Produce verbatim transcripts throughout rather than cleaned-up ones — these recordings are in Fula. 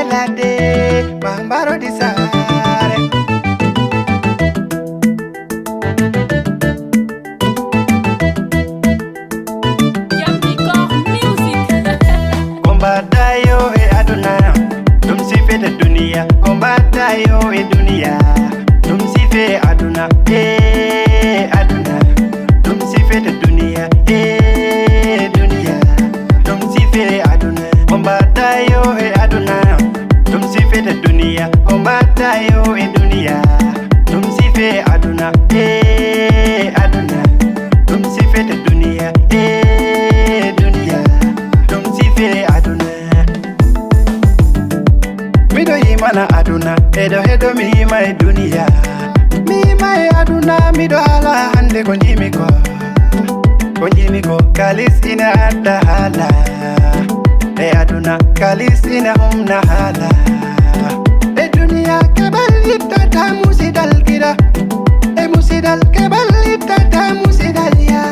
Lade, mambaro di sare. Yambi Core Music. Ko mbaɗɗa yo e aduna, ɗum sifete duniya. Ko mbaɗɗa yo e duniya, ɗum sife aduna. E aduna, ɗum sifete duniya. E duniya, ɗum sife aduna. Ko mbaɗɗa yo e aduna, ɗum sifete duniya. Ko mbaɗɗa yo e duniya, ɗum sife aduna. E aduna, ɗum sifete duniya. E duniya, ɗum sife aduna. Miɗo yimana aduna, eɗo heɗo mi yima e duniya. Mi yima e aduna, miɗo haala hande ko njimi ko. Ko njimi ko, kalis ina adda haala. E aduna, kalis ina humna haala. E duniya, keɓal ittata musidal gida. E musidal, keɓal ittata musidal ya.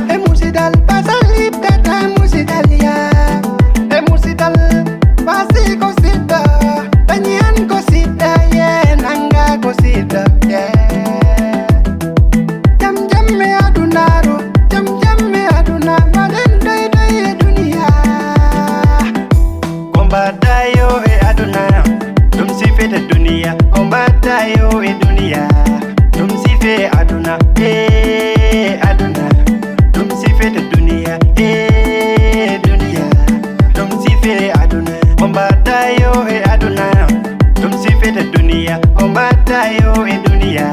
E musidal, pasal ittata musidal ya. E musidal, pasi ko sidda. Dañi an ko sidda, ye nanga ko sidda, ye. Jam jam e adunaaru, jam jam e aduna, mbaɗen doy doy e duniya. Ko mbaɗɗa yo e aduna, ɗum sifete duniya. Ko mbaɗɗa yo e duniya, ɗum sife aduna. E aduna, ɗum sifete duniya. E duniya, ɗum sife aduna. Ko mbaɗɗa yo e aduna, ɗum sifete duniya. Ko mbaɗɗa yo e duniya,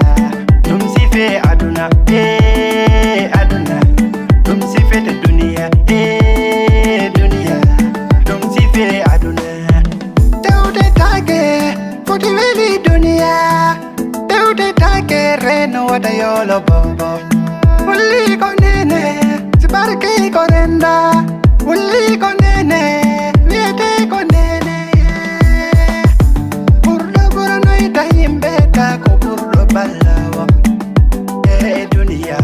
ɗum sife aduna. E aduna, ɗum sifete duniya. E duniya, ɗum sife aduna. Tewte take, foti weli duniya. Tewte take, reno wata yolo bobo. Wulli ko nene, si barki ko renda. Wulli ko nene, wiyete ko nene. Ɓurɗo ɓurnoyta yimɓe ta ko ɓurɗo ballawo. E duniya.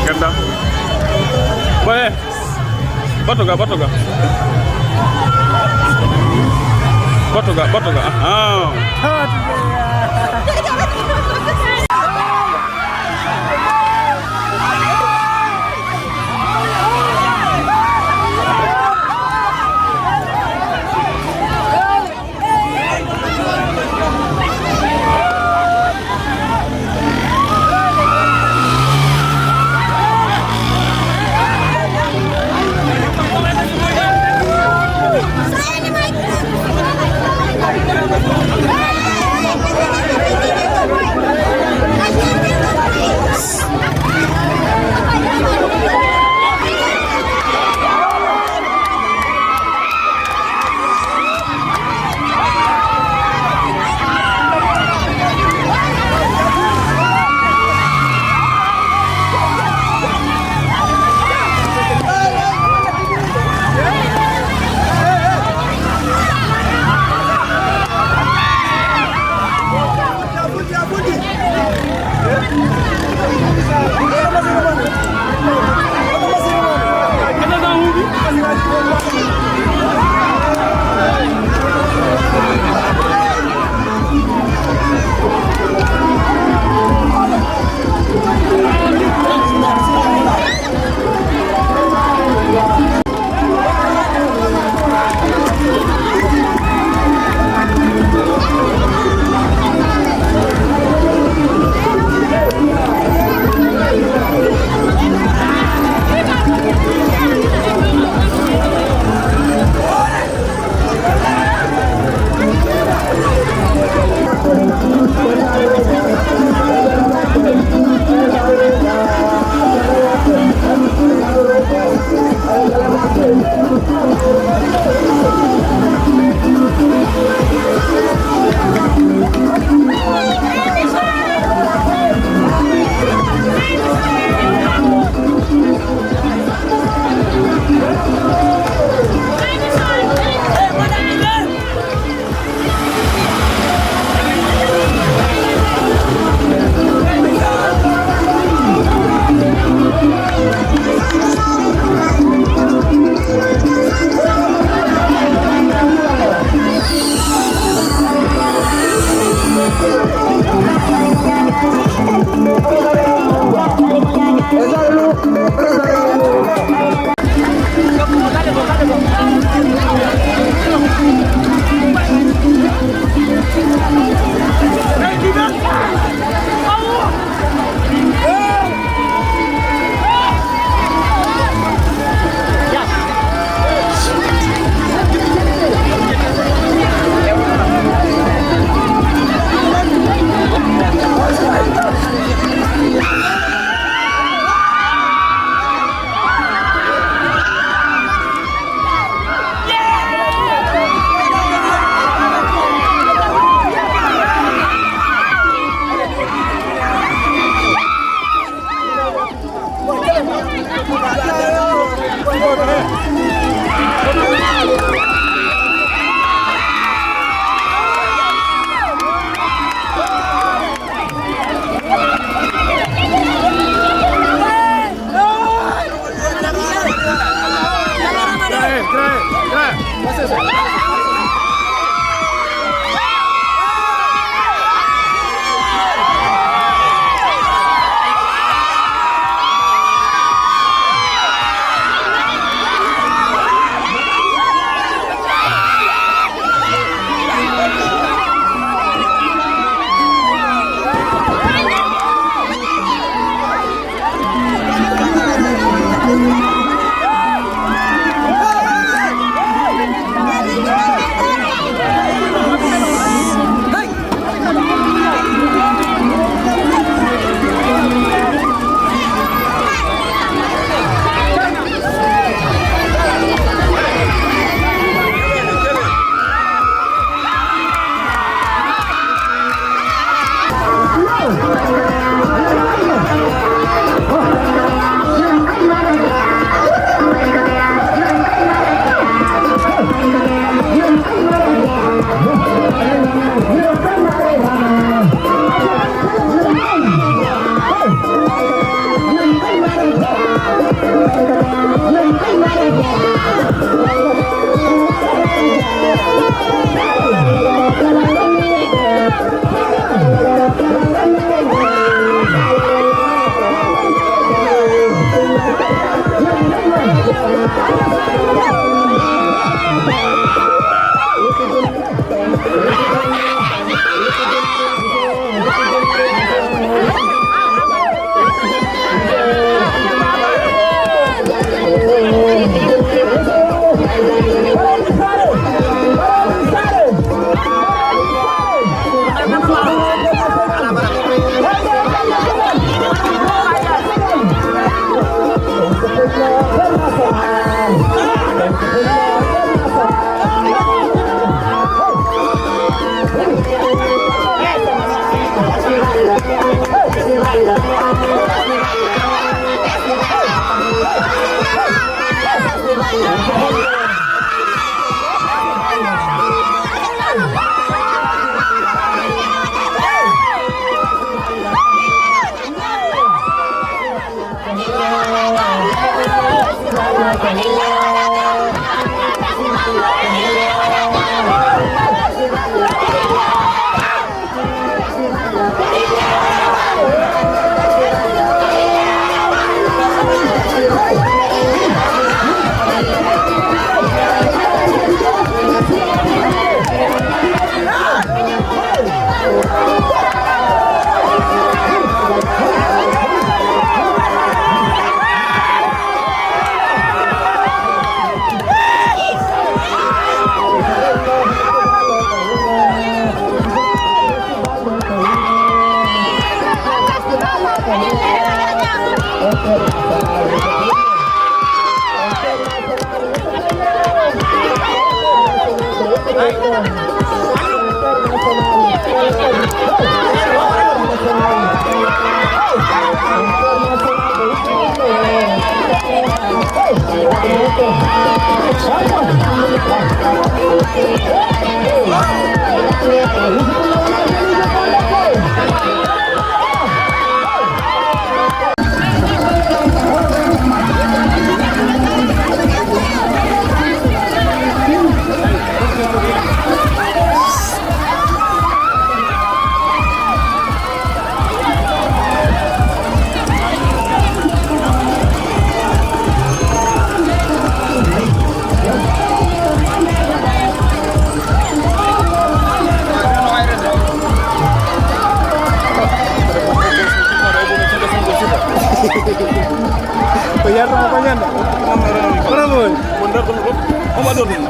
Ganda. Boye. Bato ga, bato ga. Bato ga, bato ga. Aha. Ko yardugo ko ñande. Bravo. Ko nder ɗum ɗum. Ko mbaɗɗon ɗum.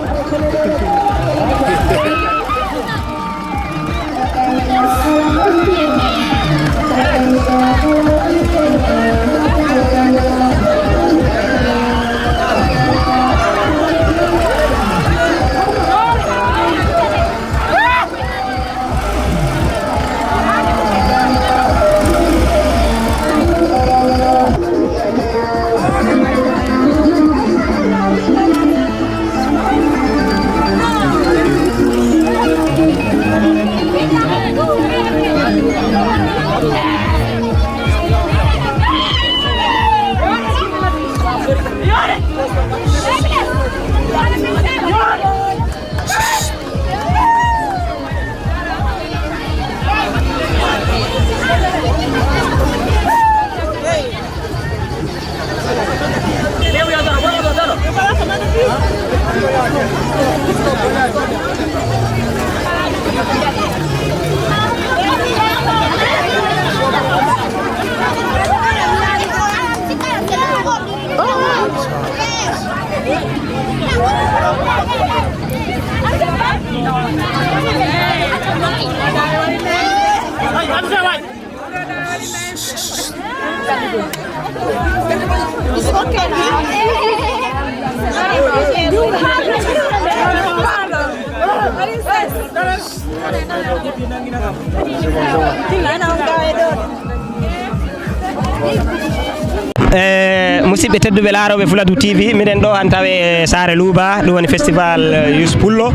E musidɓe tedduɓe laarooɓe Fuladu T V, miɗen ɗo han tawe e Saare Luuba, ɗum woni festival, eh, Youssou Pullo.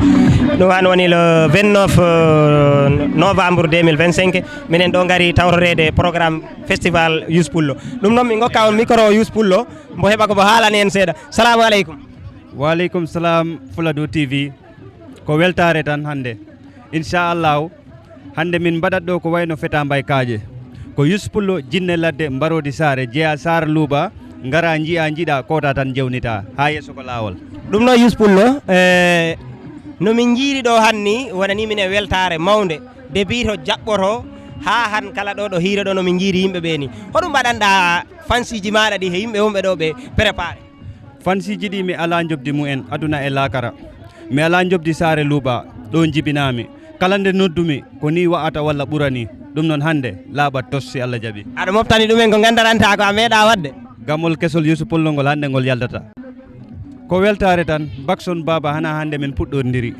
Ɗum han woni le vingt-neuf, eh, novembre deux mille vingt-cinq. Minen ɗo ngari tawtoreede programme festival Youssou Pullo. Ɗum noon, min ngokka on micro Youssou Pullo, mbo heɓa ko mbo haalani en seeɗa. Salamu aleykum. Wa aleykum salam, Fuladu T V. Ko weltaare tan hannde. Inchallahu, hannde min mbaɗat ɗo ko wayno feta mbay kaaƴe. Ko Youssou Pullo, jinne ladde, mbaroodi saare, jeya saare luuɓa, ngara njiya, njiɗa, koota tan jewnita. Haa yeeso ko laawol. Ɗum noon, Youssou Pullo, eh, no min njiiri ɗo hanni, wonani min e weltaare mawnde. Depuis to jaɓɓoto haa han kala ɗo, ɗo hiire ɗo, no min njiiri yimɓe ɓe ni. Hoɗum mbaɗanɗa fansiji maaɗa ɗi he yimɓe wonɓe ɗo ɓe préparé? Fansiji ɗi mi alaa njoɓdi mumen aduna e laakara. Mi alaa njoɓdi saare luuɓa, ɗo njibinaami. Kala nde noddumi, ko ni wa'ata walla ɓurani. Ɗum noon hannde, laaɓat tos si Allah jaɓi. Aɗa moftani ɗumen ko nganndaranta ko a meeɗa waɗde? Gamol kesol Youssou Pullo ngol hannde ngol yaltata. Ko weltaare tan, Bakson Baaba, hana hannde min puɗɗorndiri.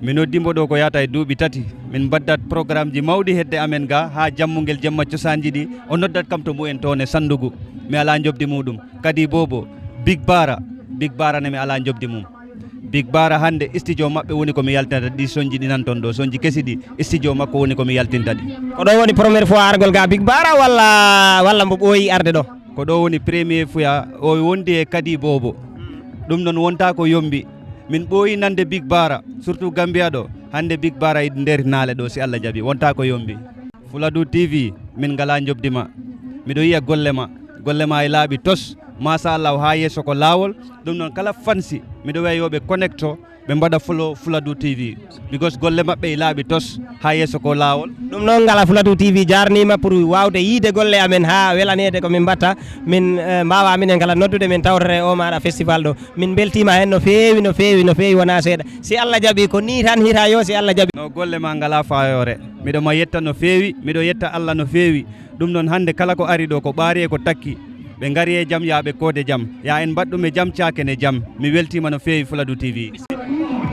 Mi noddi mbo ɗo ko yaata e duuɓi tati. Min mbaddat programmeji mawɗi hedde amen ga haa jammungel jemma cosaanji ɗi. O noddat kam to mumen toon e Sanndugu. Mi alaa njoɓdi muɗum. Kadi boobo, Big Bara, Big Bara ne mi alaa njoɓdi mum. Big Bara hannde studio maɓɓe woni ko mi yaltinata ɗi sonji ɗi nan toon ɗo, sonji kesi ɗi, studio makko woni ko mi yaltinta ɗi. Ko ɗo woni première fois argol ga Big Bara walla, walla mbo ɓooyi arde ɗo? Ko ɗo woni premier fois o wondi e kadi boobo. Ɗum noon wonta ko yombi. Min ɓooyi nande Big Bara, surtout Gambia ɗo. Hannde Big Bara e nder naale ɗo si Allah jaɓi, wonta ko yombi. Fuladu T V, min ngala njoɓdi ma. Miɗo yiya golle ma. Golle ma e laaɓi tos. Machallah, haa yeeso ko laawol. Ɗum noon kala fansi, miɗo wiya yo ɓe connecto. Ɓe mbaɗa follow Fuladu T V, because golle maɓɓe e laaɓi tos, haa yeeso ko laawol. Ɗum noon, ngala Fuladu T V jaarniima pour waawde yiide golle amen haa welaneede ko min mbatta. Min, eh, mbaawa minen kala noddude min tawtore o maaɗa festival ɗo. Min mbeltiima heen no feewi, no feewi, no feewi, wonaa seeɗa. Si Allah jaɓi, ko nii tan hita yo, si Allah jaɓi. No golle ma ngala faayoore. Miɗo ma yetta no feewi, miɗo yetta Allah no feewi. Ɗum noon hannde kala ko ari ɗo ko ɓaari e ko takki. Ɓe ngari e jam, yaa ɓe koode jam. Yaa en mbaɗ ɗum e jam, caake ne jam. Mi weltiima no feewi Fuladu T V.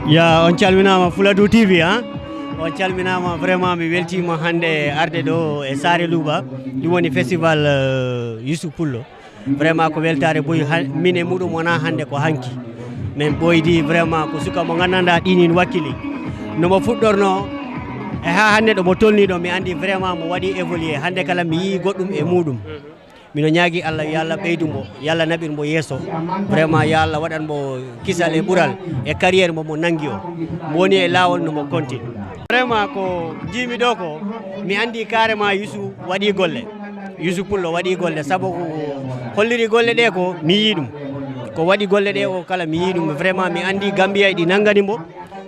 Ya, on calminaama Fuladu T V, ha? On calminaama, vraiment mi weltiima hannde arde ɗo e Saare Luuba. Ɗum woni festival, euh, Youssou Pullo. Vraiment ko weltaare boyi ha-, min e muɗum wonaa hannde ko hanki. Min ɓooydi vraiment ko suka mo nganndanɗaa ɗinin wakkili. No mo fuɗɗornoo e haa hannde ɗo mo tolnii ɗo, mi anndi vraiment mo waɗi évolué. Hannde kala mi yii goɗɗum e muɗum. Mino ñaagi Allah, yo Allah ɓeydu mbo, yo Allah naɓir mbo yeeso. Vraiment, yo Allah waɗan mbo kisal e ɓural e carrière mbo mo nangi o. Mo woni e laawol no mo continue. Vraiment, ko njiimi ɗo ko, mi anndi carrément Youssou waɗi golle. Youssou Pullo waɗi golle, sabu ko holliri golle ɗe ko mi yii ɗum. Ko waɗi golle ɗe o kala mi yii ɗum. Vraiment, mi anndi Gambia ɗi nangani mbo.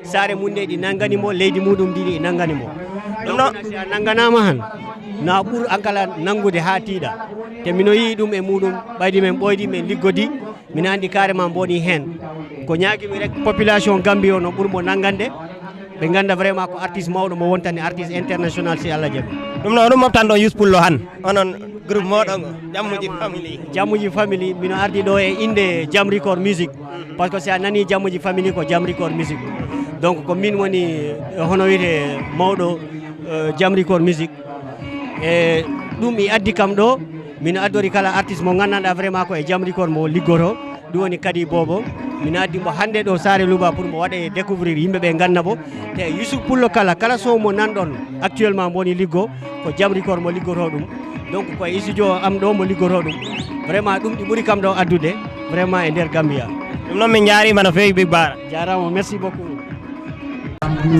Saare mum nde ɗi nanngani mo, leydi muɗum ndi ɗi nanngani mo. Ɗum ɗum noon, si a nannganaama han, na ɓur an kala nanngude haa tiiɗa. Te mino yi'i ɗum e muɗum, ɓaydi men ɓooydi, men liggodi, mino anndi carrément mboni heen. Ko ñaagimi rek, population Gambie o no ɓuri mo nanngande, ɓe ngannda vraiment ko artiste mawɗo mo wontani, artiste international, si Allah jaɓi. Ɗum noon, ɗum moftan ɗon Yus Pullo han, onon groupe mooɗon o, Jammuji Family. Jammuji Family, mino ardi ɗo e innde Jam Record Music, parce que si a nani Jammuji Family ko Jam Record Music. Donc ko min woni, eh, hono wiyetee mawɗo, eh, Jam Record Music. E ɗum i addi kam ɗo, mino addori kala artiste mo nganndanɗaa vraiment ko e Jam Record mo liggoto. Ɗum woni Kadi Bobo. Mino addi mo hannde ɗo Saare Luuba pour mo waɗa e découvrir, yimɓe ɓe ngannda mo. Te Yusuf Pullo kala, kala son mo nanɗon actuellement mo woni liggo, ko Jam Record mo liggoto ɗum. Donc ko e studio am ɗo mo liggoto ɗum. Vraiment ɗum ɗi ɓuri kam ɗo addude vraiment e nder Gambia. Ɗum noon min njaariima no feewi Big Bara. Jaaraama, merci beaucoup.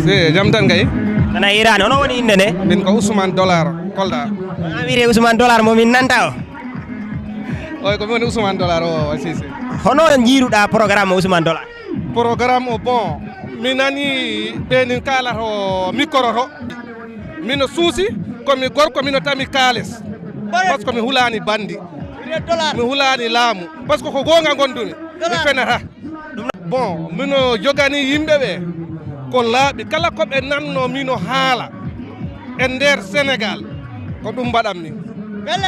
Si, jam tan kay. Kono a hiiraani, hono woni innde nde? Min ko Ousmane Dollar, Kolda. An wiyetee Ousmane Dollar mo min nanta o? Oy, ko mi woni Ousmane Dollar o, si, si. Hono njiiruɗaa programme o Ousmane Dollar? Programme o, bon, mi nani ɓe nin kaalata o micro to. Mino suusi, ko mi gorko, mino tami kaalis. Parce que mi hulaani bandi. Mi hulaani laamu. Parce que ko goonga ngondumi. Mi fenata. Bon, mino jogani yimɓe ɓe ko laaɓi. Kala ko ɓe nanno mino haala e nder Sénégal, ko ɗum mbaɗanmi.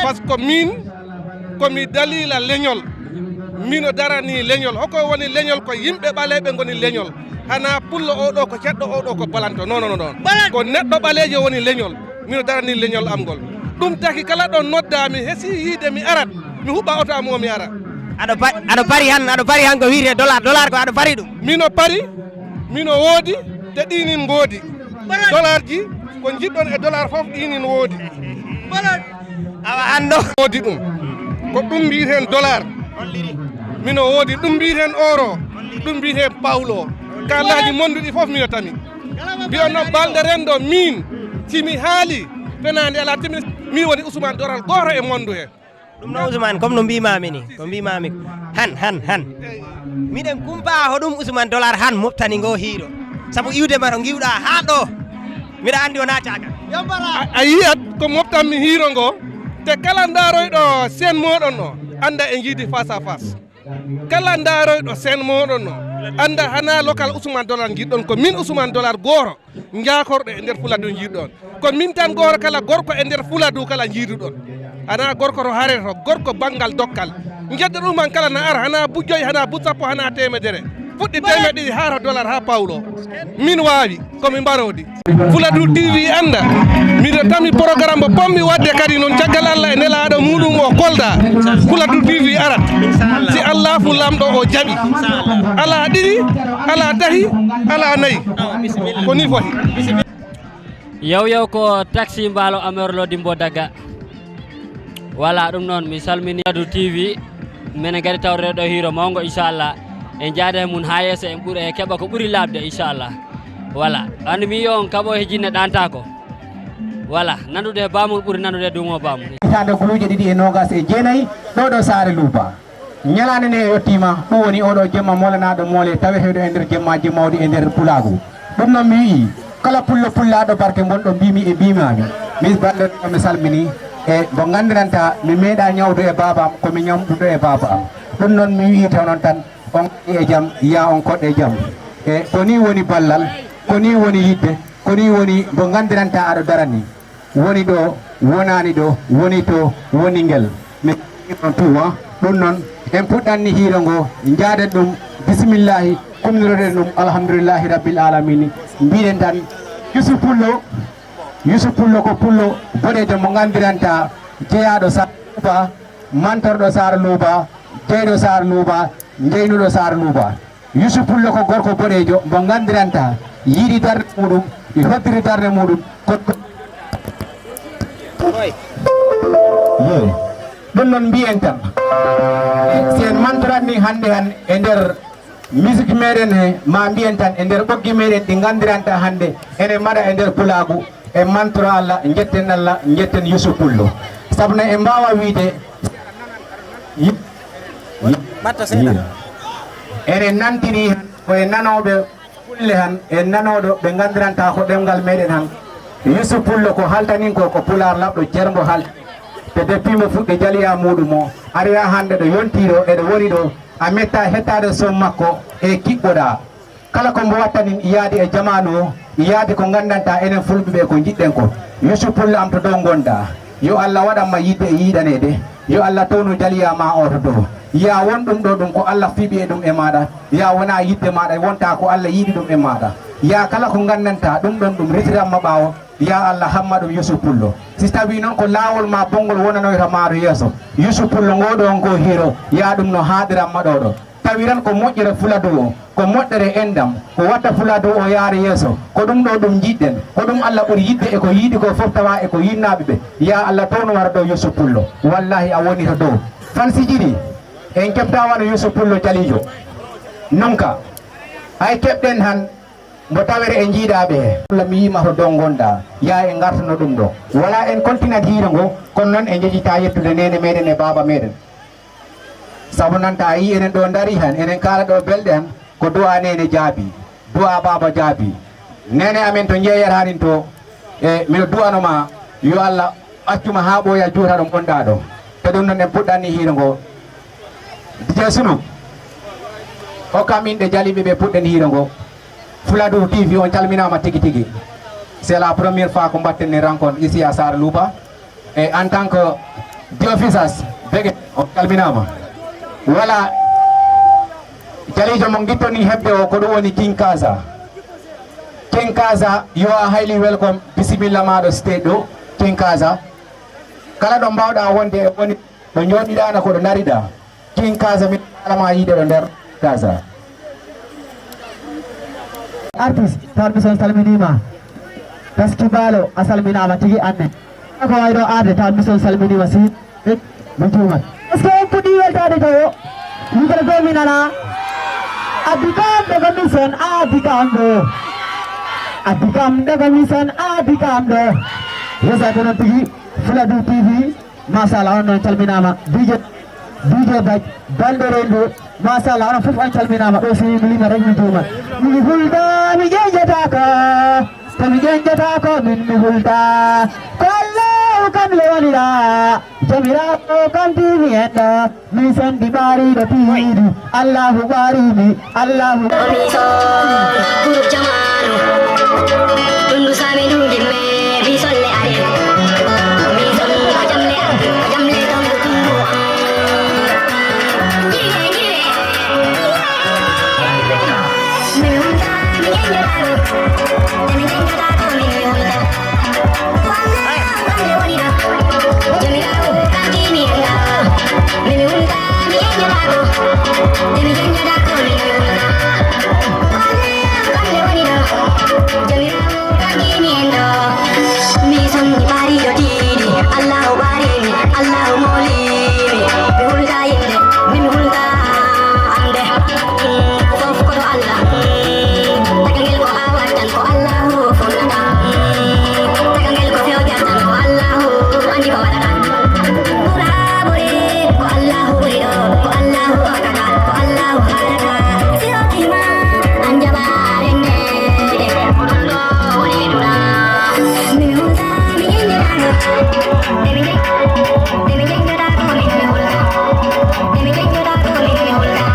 Parce que min, ko mi dalila leñol. Mino darani leñol. Hoko woni leñol? Ko yimɓe ɓaleeɓe ngoni leñol. Hana pullo o ɗo ko ceɗɗo, o ɗo ko balanto. Non, non, non, non. Ko neɗɗo ɓaleejo woni leñol. Mino darani leñol am ngol. Ɗum taki kala ɗo nodda mi hesi yiide mi arat. Mi huɓɓa oto am o mi ara. Aɗo pa-, aɗo pari han, aɗo pari han ko wiyetee dollar, dollar ko aɗo pari ɗum? Mino pari, mino woodi, te ɗinin mboodi. Dollar ji, ko jiɗɗon e dollar fof ɗinin woodi. Awa an ɗo. Woodi ɗum. Ko ɗum mbiyeten dollar. Mino woodi ɗum mbiyeten euro, ɗum mbiyeten paulo. Kaalaaji monduɗi fof mino tami. Mbiyon no balɗe renndo min, si mi haali, fenaande alaa, timi, min woni Ousmane Doral gooto e mondu he. Ɗum noon Ousmane, comme no mbiimaami ni, ko mbiimaami han, han, han. Miɗen kumpaa hoɗum Ousmane Dollar han moftani ngo hiiro. Sabu iwde ma to ngiwɗaa haa ɗo. Miɗa anndi o naataaka. A, a yiyat ko moftanmi hiiro ngo, te kala ndaaroyɗo seen mooɗon o, annda e njiidi face à face. Kala ndaaroyɗo seen mooɗon o, annda hana local Ousmane Dollar njiɗɗon, ko min Ousmane Dollar gooto. Njaakorɗo e nder Fuladu njiiduɗon. Ko min tan gooto kala gorko e nder Fuladu kala njiiduɗon. Hana gorko to harete to, gorko banngal dokkal. Njeddo ɗum han kala na ara, hana bu joyi, hana bu sappo, hana teemedere. Fuɗɗi teemeɗe ɗiɗi haa to dollar haa paulo. Min waawi, ko mi mbaroodi. Fuladu T V annda. Miɗo tami programme mo pommi waɗde kadi noon caggal Allah e nelaaɗo muɗum o Kolda. Fuladu T V arat. Si Allah fu lamɗo o jaɓi. Alaa ɗiɗi, alaa tati, alaa nayi. Ko ni foti. Yow yow ko taxi mbaalo amerlo dimbo dagga. Voilà, ɗum noon mi salmini Adu T V. Menen kadi tawrede ɗo hiiro mawngo, inchallah. En jaada e mum haa yeeso, en ɓura e keɓa ko ɓuri laaɓde, inchallah. Voilà. Anndi mi yiyo on kaɓo he jinne ɗaantaako. Voilà. Nandude e baamum ɓuri nandude e duumo baamum. Hitaande guluuje ɗiɗi e noogas e jeenayi, ɗo ɗo Saare Luuba. Ñalaande nde yettiima, ɗum woni oɗo jemma moolanaaɗo moole taweteeɗo e nder jemmaaji mawɗi e nder Pulaagu. Ɗum noon mi wi'i, kala pullo pullaaɗo barke ngonɗo mbiimi e mbiimaami. Mi ballo mi salmini e mbo nganndiranta mi meeɗaa ñawdu e baaba am, ko mi ñamɗuɗo e baaba am. Ɗum noon mi wi'i taw noon tan, on e jam, yaa on koɗ e jam. E ko nii woni ballal, ko nii woni yidde, ko nii woni mbo nganndiranta aɗo darani. Woni ɗo, wonaani ɗo, woni to, woni ngel. Mi ɗon tuwa. Ɗum noon, en puɗɗanni hiiro ngo, njaaden ɗum, bisimillahi, kumniroɗen ɗum, alhamdulillahi rabbil alamini. Mbiɗen tan, Yusuf Pullo, Yusuf Pullo ko pullo boɗeejo mo nganndiranta, jeyaaɗo Saar Luuba, mantorɗo Saar Luuba, jeyɗo Saar Luuba, jeynuɗo Saar Luuba. Yusuf Pullo ko gorko boɗeejo mo nganndiranta, yiɗi darnde muɗum, hoddiri darnde muɗum. Ko, ko, yeey. Ɗum noon mbiyen tan, si en mantorat ni hannde han e nder musique meɗen he, ma mbiyen tan e nder ɓoggi meɗen ɗi nganndiranta hannde ene mbaɗa e nder Pulaagu, en mantoro Allah, njetten Allah, njetten Yusuf Pullo. Sabu ne en mbaawa wiide, yi-, yi-, ɓatta seeɗa. Enen nantini ko e nanooɓe kulle han, en nanooɗo ɓe nganndiranta ko ɗemngal meɗen han. Yusuf Pullo ko haltanin ko, ko pulaar laɓɗo jermbo halta. Te depuis mo fuɗɗi jaliya muɗum o, ari ha hande ɗo yonti ɗo, eɗo woni ɗo, a metta hettaade son makko e kiɓɓoɗa. Kala ko mbo watta nin yaadi e jamaanu o, yaadi ko ngandanta enen fulɓe ɓe ko jiɗɗen ko. Yusu Pullo am to dow ngonda. Yo Allah waɗan ma yidde e yiɗaneede. Yo Allah townu jaliya ma o to dow. Ya won ɗum ɗo ɗum ko Allah fiɓi e ɗum e maɗa. Ya wona yidde maɗa, wonta ko Allah yiɗi ɗum e maɗa. Ya kala ko ngandanta ɗum ɗon ɗum ritiran ma ɓaawo. Ya Allah, hamma ɗum Yusu Pullo. Si tawi noon ko laawol ma bonngol wonanoyta maaro yeeso, Yusu Pullo ngo ɗo ngo hiiro, ya ɗum no haaɗiran ma ɗo ɗo. Tawiran ko moƴƴere Fuladu o, ko moƴƴere enɗam, ko watta Fuladu o yaara yeeso, ko ɗum ɗo ɗum jiɗɗen, ko ɗum Allah ɓuri yiɗde e ko yiɗi ko fof tawa e ko yinnaaɓe ɓe. Ya Allah, towno wara dow Yusu Pullo. Wallahi a woni to dow. Fansiiji ɗi, en keɓta wano Yusu Pullo Jaliijo. Nunka, ay keɓɗen han, mbo tawere e jiiɗaaɓe he. Allah mi yiima to dow ngonɗa, yaa en ngartano ɗum ɗo. Wala en kontinat hiiro ngo, kono noon en njejjita yettude neene meɗen e baaba meɗen. Sabu nanta a yii enen ɗo ndarii han, enen kaala ɗo belɗe han, ko du'a neene jaabi, du'a baaba jaabi. Neene amen to njeeyatanin to, e miɗo du'ano ma, yo Allah accu ma haa ɓooya juuta ɗo ngonɗa ɗo. Te ɗum noon en puɗɗanni hiiro ngo. D J Sunu, hokkam inɗe jaliiɓe ɓe puɗɗen hiiro ngo. Fuladu T V on calminaama tigi tigi. C'est la première fois ko mbatten ni rencontre ici à Saare Luupa. Et en tant que diofisas, Bege, on calminaama. Voilà. Jaliijo mo ngittoni heɓde o, ko ɗum woni King Kaza. King Kaza, you are highly welcome. Bisimilla maaɗo stage ɗo, King Kaza. Kala ɗo mbaawɗa wonde e woni ɗo njooɗiɗaa na ko ɗo ndariɗaa. King Kaza, min alama yiide ɗo nder Kaza. Artiste, Taal Mission salminiima. Taski Baalo, a salminaama tigi anne. Ko wayno arde, Taal Mission salminiima si. Eh, mi juumat. Est-ce que on puɗɗi weltaade tawo? Micro ɗo mi nana. Addi kam ɗo ko mission, a addi kam ɗo. Addi kam ɗo ko mission, a addi kam ɗo. Yesa ko noon tigi, Fuladu T V. Machallah, on noon calminaama. D J, D J Baj, balɗe renndo. Machallah, onon fof on calminaama. Ɗo so mi lima rek mi juumat. Mi hulda, mi ƴeñƴataako. Ko mi ƴeñƴataako, min mi hulda. Ko Allahu kam le wonira. Jamiraawo kam tiimi en ɗo. Mi sendi ɓaariiɗo piiɗi. Allahu ɓaari mi. Allahu. Miso, groupe jamaanu. Tundu sami ɗum dimme, mi solle are. Mi son ko jamle, ko jamle ɗum ɗum. Jiwe, jiwe. Mi hunta, mi ƴeññoɗa ɗo. Mi ƴeññoɗa ɗo, mi hunta. Fof ko to Allah. Tagangel ko a wattan ko Allahu fonnata. Tagangel ko fewjatan ko Allahu andi ko waɗata. Ɓura ɓuri ko Allahu ɓuri ɗo, ko Allahu hokkata, ko Allahu haɗata. Si hokkima an jaɓa rende. Ɗo woni ɓura. Min hunta mi ƴeññirano. Ɓe mi ƴeñ-, ɓe mi ƴeññoɗa ko min mi hulta. Ɓe mi ƴeññoɗa ko min mi hulta.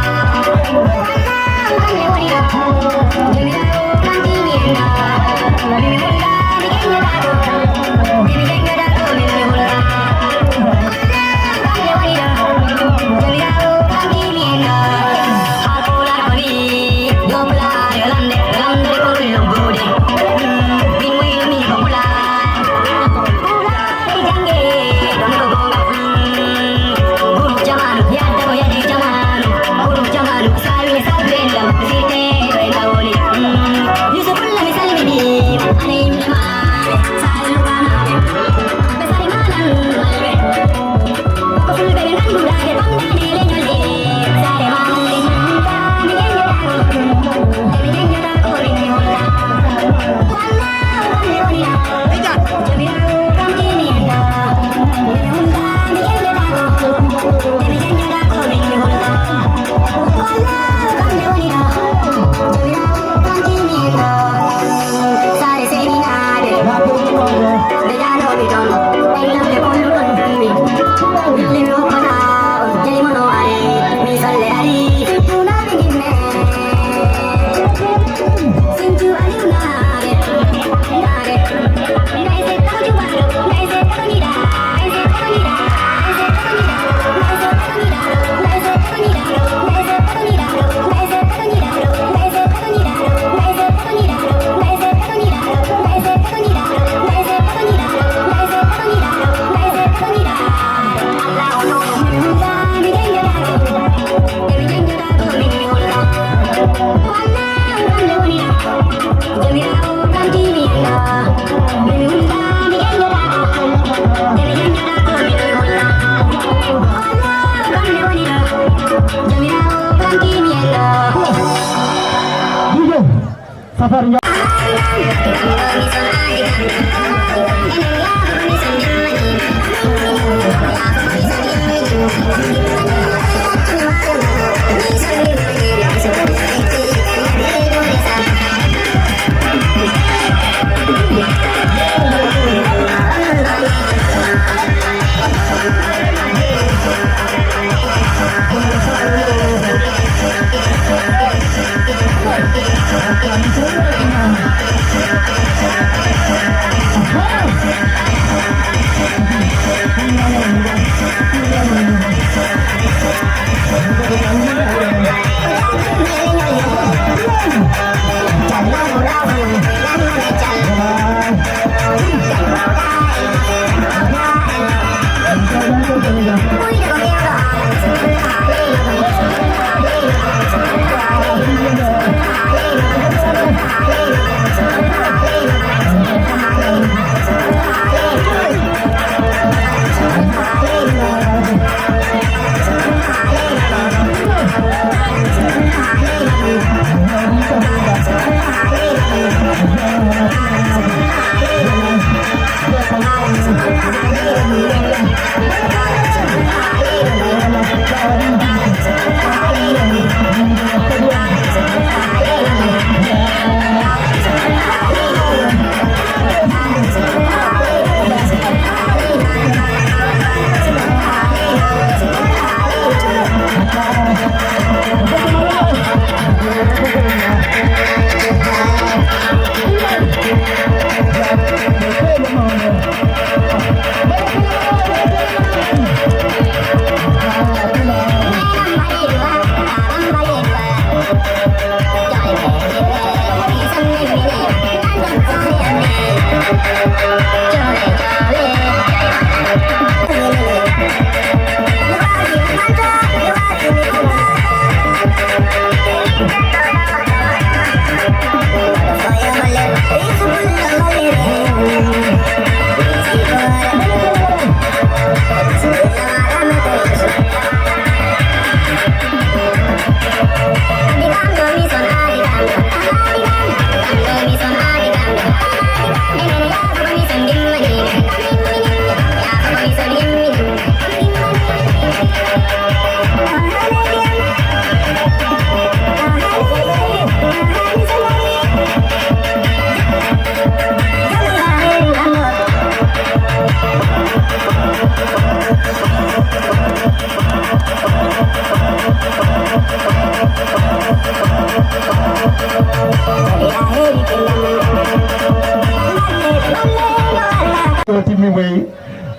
O timmi moyi.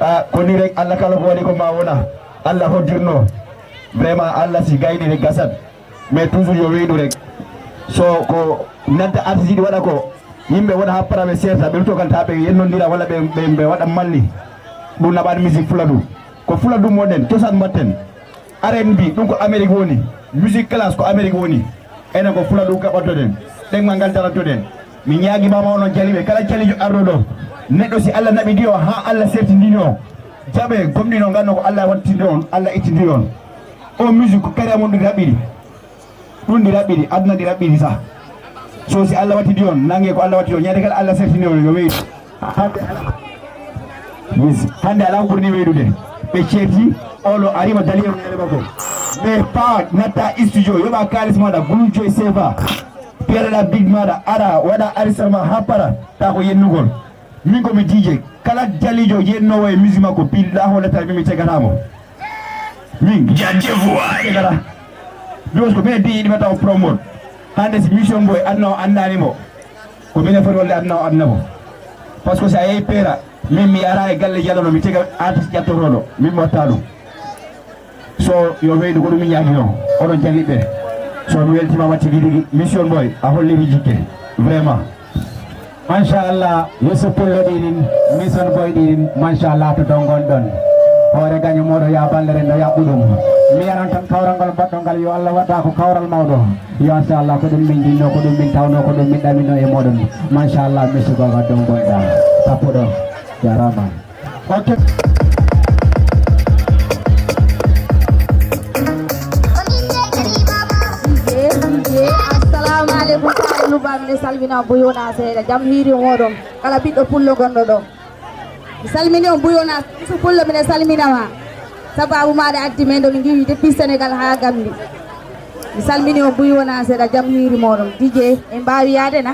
Ah, ko ni rek, Allah kala ko waɗi ko ma wona. Allah hoddirno. Vraiment, Allah si gayni rek gasat. Mais toujours yo weydu rek. So ko nanta artiste yiɗi waɗa ko, yimɓe wona ha para ɓe serta, ɓe lutto kan ta ɓe yennondira walla ɓe, ɓe, ɓe waɗa malli. Ɗum naɓani musique Fuladu. Ko Fuladu moɗen, cosaan mbatten. R and B, ɗum ko Amérique woni. Musique class ko Amérique woni. Enen ko Fuladu kaɓatoɗen. Ɗemngal ngal daratoɗen. Mi ñaagimama onon jaliɓe, kala jalijo arɗo ɗo. Neɗɗo si Allah naɓidi o, ha Allah sertindini o, jaɓe, gomɗino, nganno ko Allah wattindi on, Allah ittindi on. O musique ko kariya mum ɗi raɓɓiɗi. Ɗum ɗi raɓɓiɗi, aduna ɗi raɓɓiɗi sah. So si Allah wattidi on, nange ko Allah wattidi on. Ñande kala Allah sertini on, yo weydu. Hande, yes, hande ala ko ɓurni weydude. Ɓe ceerti, olo arima dali e wonere makko. Mais pas natta studio, yoɓa kalis maɗa, gulu joy sefa. Piyataɗa big maɗa, ara, waɗa arisal ma ha para, ta ko yennugol. Min ko mi D J, kala jalijo yennoowo e musique makko, billahi wala taala min mi tegata mo. Min. Jaajëf waay. Tegata. Because ko minen D J ɗi mbaɗata o promote. Hande si Mission Boy aduna o anndaani mo, ko minen foti wonde aduna o aduna mo. Parce que si a yehi Peera, min mi yaara e galle jalono, mi tega artiste ƴattotooɗo, min mi watta ɗum. So yo weydu ko ɗum mi ñaagino, oɗon jalliɓe. So mi weltiima ma tigi tigi, Mission Boy, a holliri jikke. Vraiment. Machallah, Yusuf Pullo ɗiɗin, Mission Boy ɗiɗin, machallah, to dongon ɗon. Hoore gaño moɗo ya ballere no yaɓɓu ɗum. Mi yaran tan kawral ngal mbaɗɗo ngal, yo Allah waɗa ko kawral mawɗo. Yo machallah, ko ɗum min jinno, ko ɗum min tawno, ko ɗum min ɗamino e moɗon. Machallah, Monsieur Goga dongon ɗa. Tappuɗo. Jarama. Ok. Assalamu alaikum. Ba miɗen salmina on buy wona seeɗa, jam hiiri mooɗon, kala ɓiɗɗo pullo gonɗo ɗo. Mi salmini on buy wona, Yusu Pullo, miɗen salmina ma. Sababu maɗa addi men ɗo, min ngiwi depuis Sénégal ha Gambie. Mi salmini on buy wona seeɗa, jam hiiri mooɗon. D J, en mbaawi yaade na?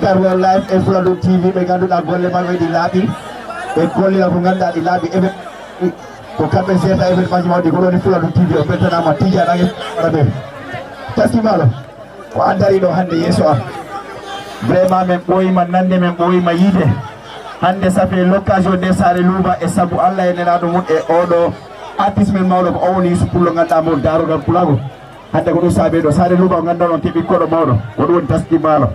Carwell Live e Fuladu T V, ɓe ngannduɗaa golle maɓɓe ɗi laaɓi, ɓe gollira ko ngannduɗaa ɗi laaɓi. Eɓe ko kamɓe seeta événement ji mawɗi, ko ɗon e Fuladu T V. O beltanaama, Tidiane Aŋe Arabe. Taski Mbaalo, ko a dari ɗo hannde yeeso am. Vraiment, min ɓooyima nande, min ɓooyima yiide. Hannde, ça fait l'occasion nde Saare Luuba e sabu Allah e nelaaɗo mum e oɗo artiste men mawɗo, ko o woni Yuusuf Pullo, ngannduɗaa mo daarogal Pulaagu. Hannde ko ɗum saabi ɗo Saare Luuba, ngannduɗaa on keɓi koɗo mawɗo, ko ɗum woni Taski Mbaalo.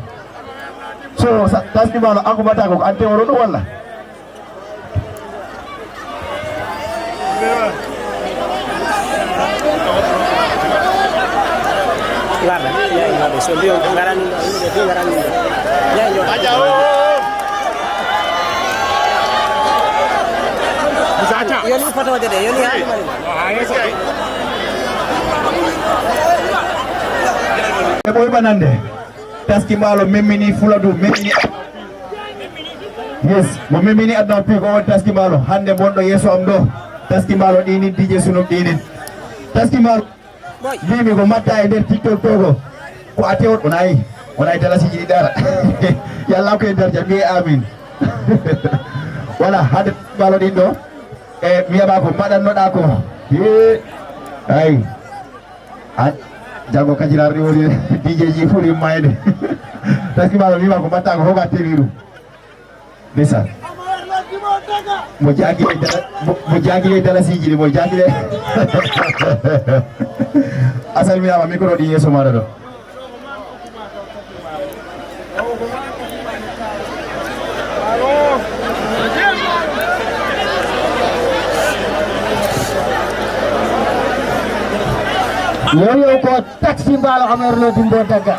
So sa-, Taski Mbaalo, an ko mbaɗata ko, ko an teworo ɗum walla? Ngarɗa, yaay, ngarɗa. So mbiyon ko ngarani ɗo, yimɓe fof ngarani ɗo. Yaay, yo. Yoni fotoje ɗe, yoni haali mani. E ɓooyma nande. Taski Mbaalo memmini Fuladu, memmini. Yes, mo memmini aduna o, piigo on Taski Mbaalo. Hannde bonɗo yeeso am ɗo. Taski Mbaalo ɗinin, D J Sunum ɗinin. Taski Mbaalo. Mbimi ko mbatta e nder TikTok to ko. Ko a tewɗo, o nayi. O nayi dalasiiji ɗi dara. Yalla ko e darja, mbiye amin. Voilà, hade Mbaalo ɗin ɗo. E, mi yaba ko mbaɗannoɗaa ko. Yee. Ay. A, janngo kajiraar ɗi woni D J ji foti mayde. Taski Mbaalo wima ko mbatta ko, hoga tewi ɗum. Ndeysaan. Mo jaagile dala-, mo, mo jaagile dalasiiji ɗi, mo jaagile. A salminaama, micro ɗi yeeso maaɗa ɗo. Yo, yo, ko Taski Mbaalo Amer Lo Dimbo Dagga.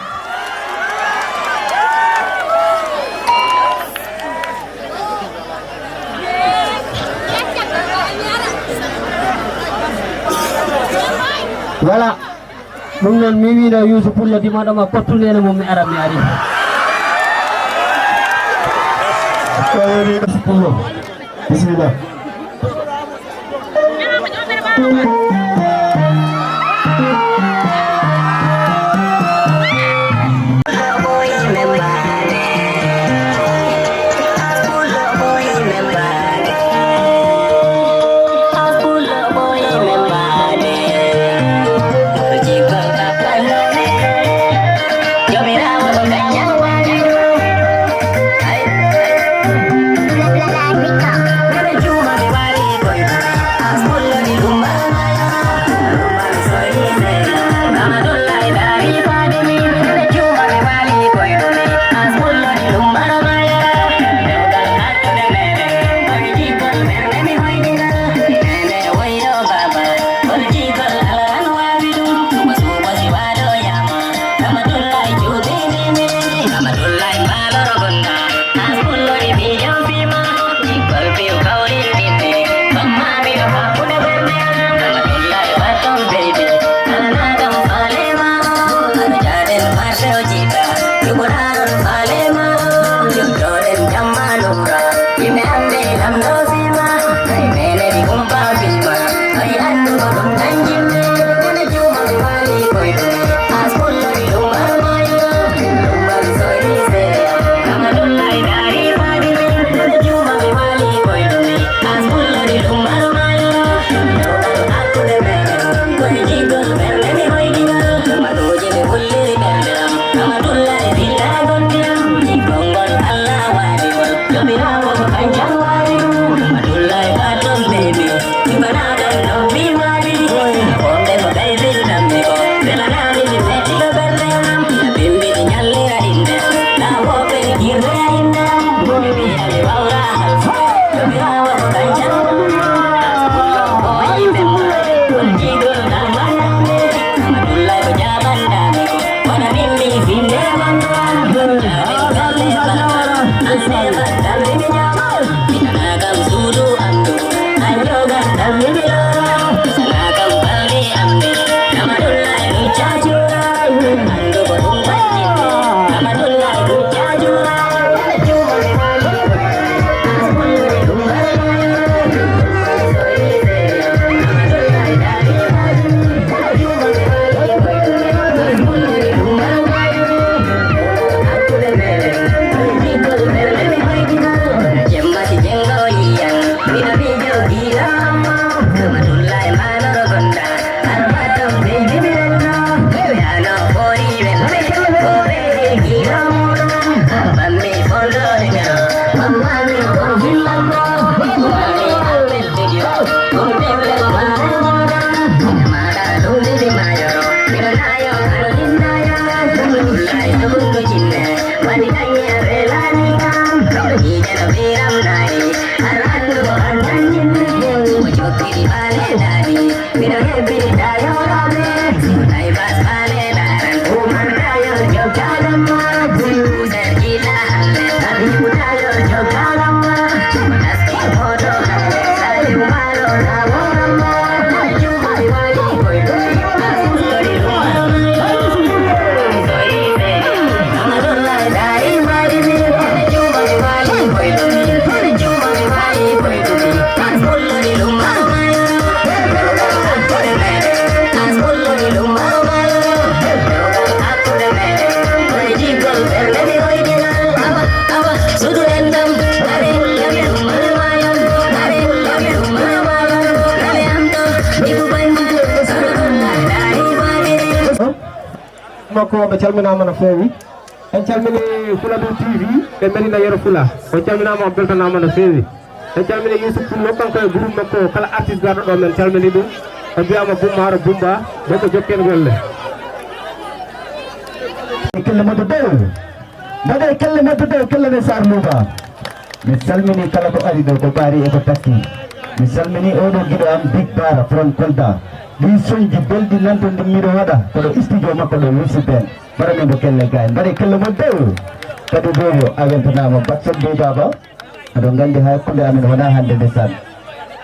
Voilà. Ɗum noon, mi wiino Yuusu Pullo, dimaɗo ma, pottu neene mum, mi ara, mi ari. Ko woni Yuusu Pullo? Bisimilla. Makko, ɓe calminaama no feewi. En calmini Fuladu T V, ɓe Medina Yero Fula. O calminaama, o beltanaama no feewi. En calmini Yusuf Pullo, kanko e groupe makko, kala artiste garɗo ɗo, men calmini ɗum. O mbiyaama Bummaaro Bumba, boko jokken golle. Kelle modde dow. Mbaɗe kelle modde dow, kelle ne Sar Louba. Mi salmini kala ko ari ɗo, ko ɓaari e ko takki. Mi salmini oɗo giɗo am Big Bara from Kolda. Ɗi soñji belɗi nanton ɗi miɗo waɗa ko ɗo studio makko ɗo Wilsi Ben. Mbaɗane mo kelle gay. Mbaɗe kelle mo dow. Kadi Bobo a weltanaama Batson Bey Baba. Aɗon nganndi hay hakkunde amen wonaa hannde ndesan.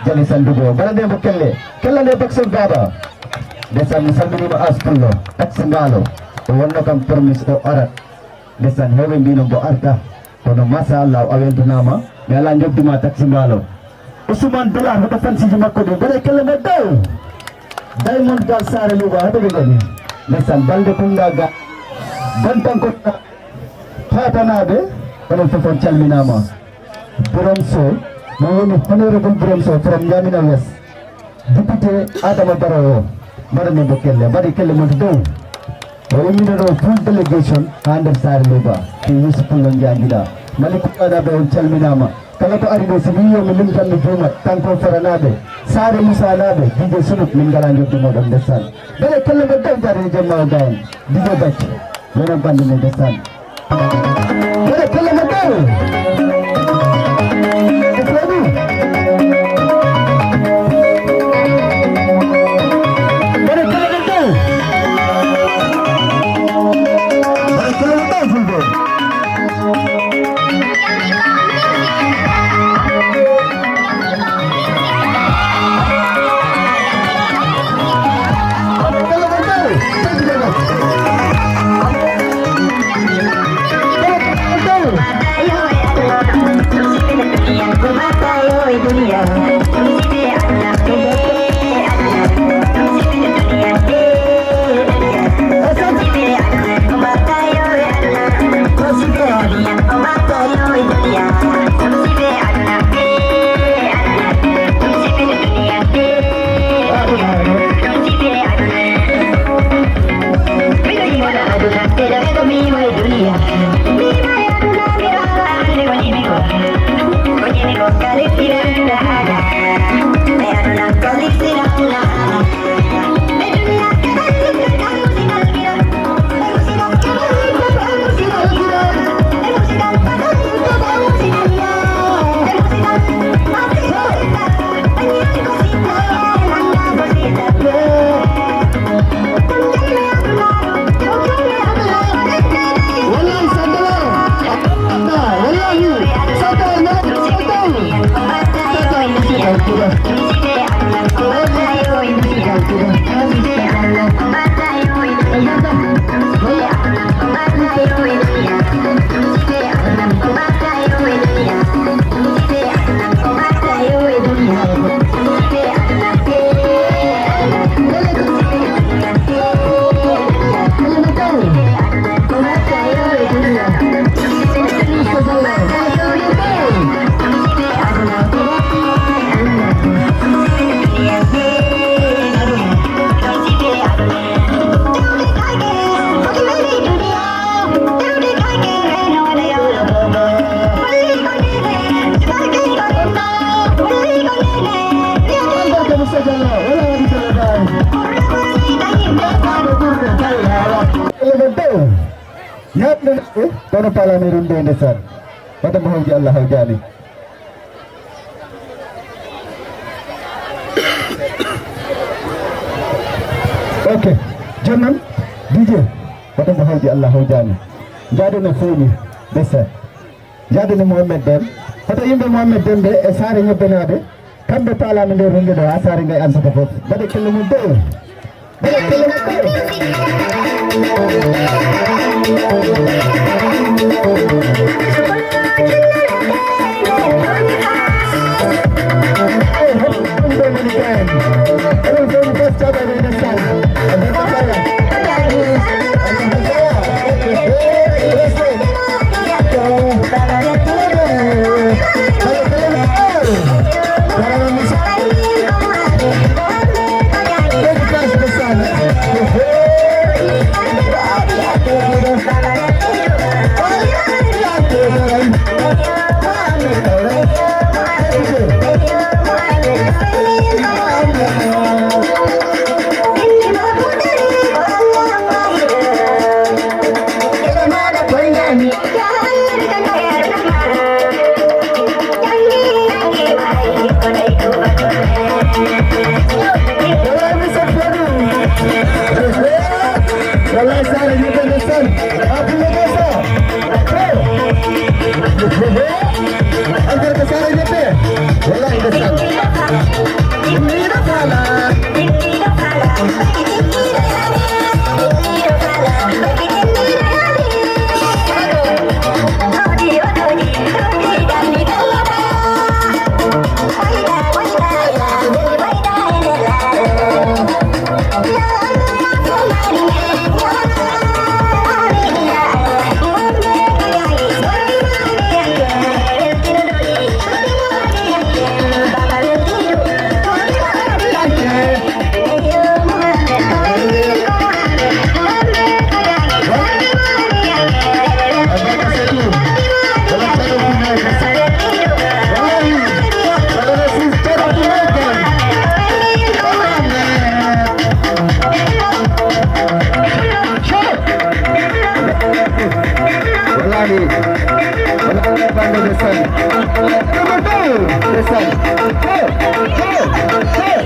Jali Sandugo. Mbaɗane mo kelle. Kelle nde Batson Baba. Ndesan mi salminiima As Pullo. Taxi Mbaalo. O wonno kam promise o arat. Ndesan heewɓe mbii noon mbo arta. Kono machallah o weltanaama, mi alaa njoɓdi ma taxi mbaalo. Ousmane Dollar hoto fansiji makko ɗi mbaɗe kelle mo dow. Diamond Gal Saare Louba hoto ɓe ngoni. Ndesan balde kunda ga. Bantanko tatanaaɓe, onon fof on calminaama. Birom Sow, mo woni honorable Birom Sow from Ñamina West. Député Adama Barrow o, mbaɗane mo kelle, mbaɗe kelle mon to dow. O immino ɗo full délégation haa nder Saare Louba, to Youssou Pullo Njangiɗa. Malick Kouaɗa ɓe on calminaama. Kala ko ari ɗo, so mi wiyo mi limtan mi juumat, kanko Faranaaɓe, Saare Musanaaɓe, D J Suluk, min ngalaa njoɓdi moɗon ndesan. Mbaɗe kelle mo dow, jaaree jemma o gayen, D J Bacci, yonan bande ne ndesan. Mbaɗe kelle mo dow. Ko fewni. Mbaɗe kelle mo dow. Mbaɗe kelle mo dow, Fulɓe. Yaaɓde neɗɗo kono palamee ɗum nde nde sar. Wata mo hawji Allah hawjaani. Ok. Jooni noon, D J, hoto mbo hawji Allah hawjaani. Njaadene foomi, dessert. Njaadene Mohamed Dem. Hoto yimɓe Mohamed Dem ɓe e saare ñebbenaaɓe, kamɓe paalaano nder runnde ɗo, haa saare ngay ansata fof. Mbaɗe kelle mum dow. Mbaɗe kelle mum dow. Wallahi, wallahi, bande de sani. Ndeysaan. Hey, hey, hey, hey.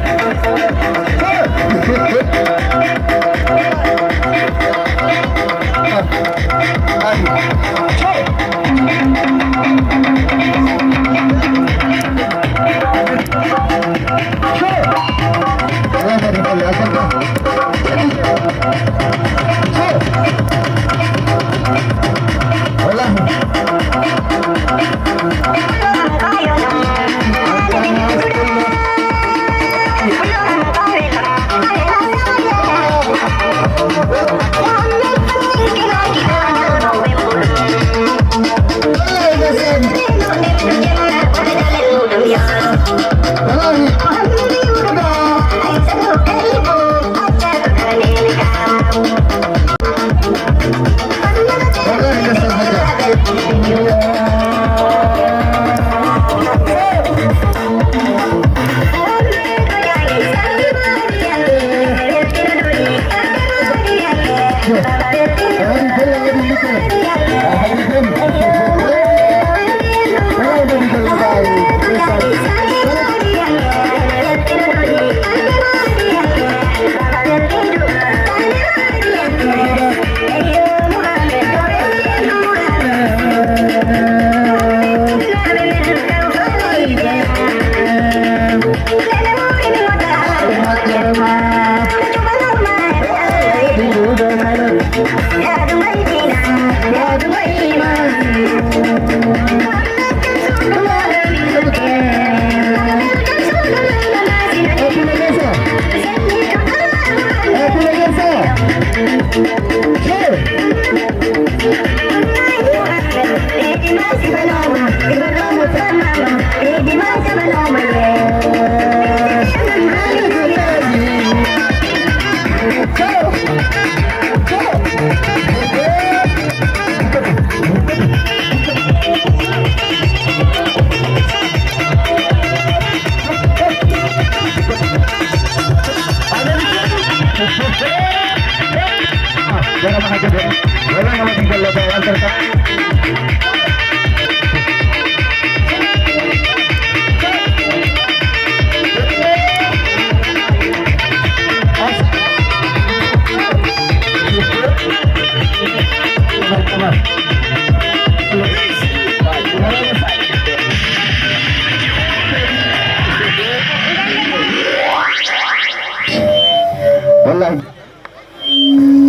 Wallahi.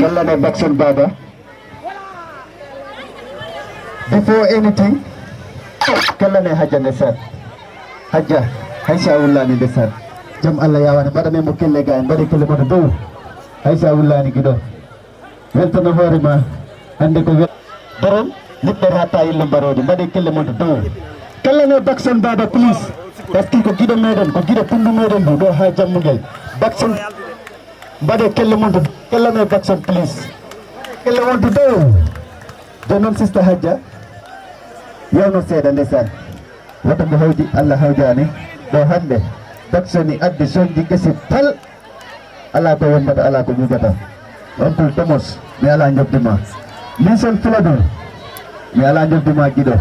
Kallane Bakson Baba. Before anything, kallane Hajja nde sar. Hajja, hay sa wullani nde sar. Jam Allah yawani, mbaɗane mo kelle ga en, mbaɗe kelle moto dow. Hay sa wullani giɗo. Weltano hoore ma, hande ko wel-, borom, liɓɓere hatta yillo mbaroodi, mbaɗe kelle moto dow. Kallane Bakson Baba, please. Parce que ko giɗo meɗen, ko giɗo pundu meɗen ndu ɗo ha jammugel. Bakson. Mbaɗe kelle mon to, kelle men Bakson, please. Kelle mon to dow. Jooni noon, Sista Hajja, yewno seeɗa ndeysaan. Wota mbo hawji, Allah hawjaani. Ɗo hannde, Baksoni addi soñji kesi tal. Alaa ko yombata, alaa ko ƴuuƴata. Oncle Thomas, mi alaa njoɓdi ma. Min son Fuladu, mi alaa njoɓdi ma giɗo.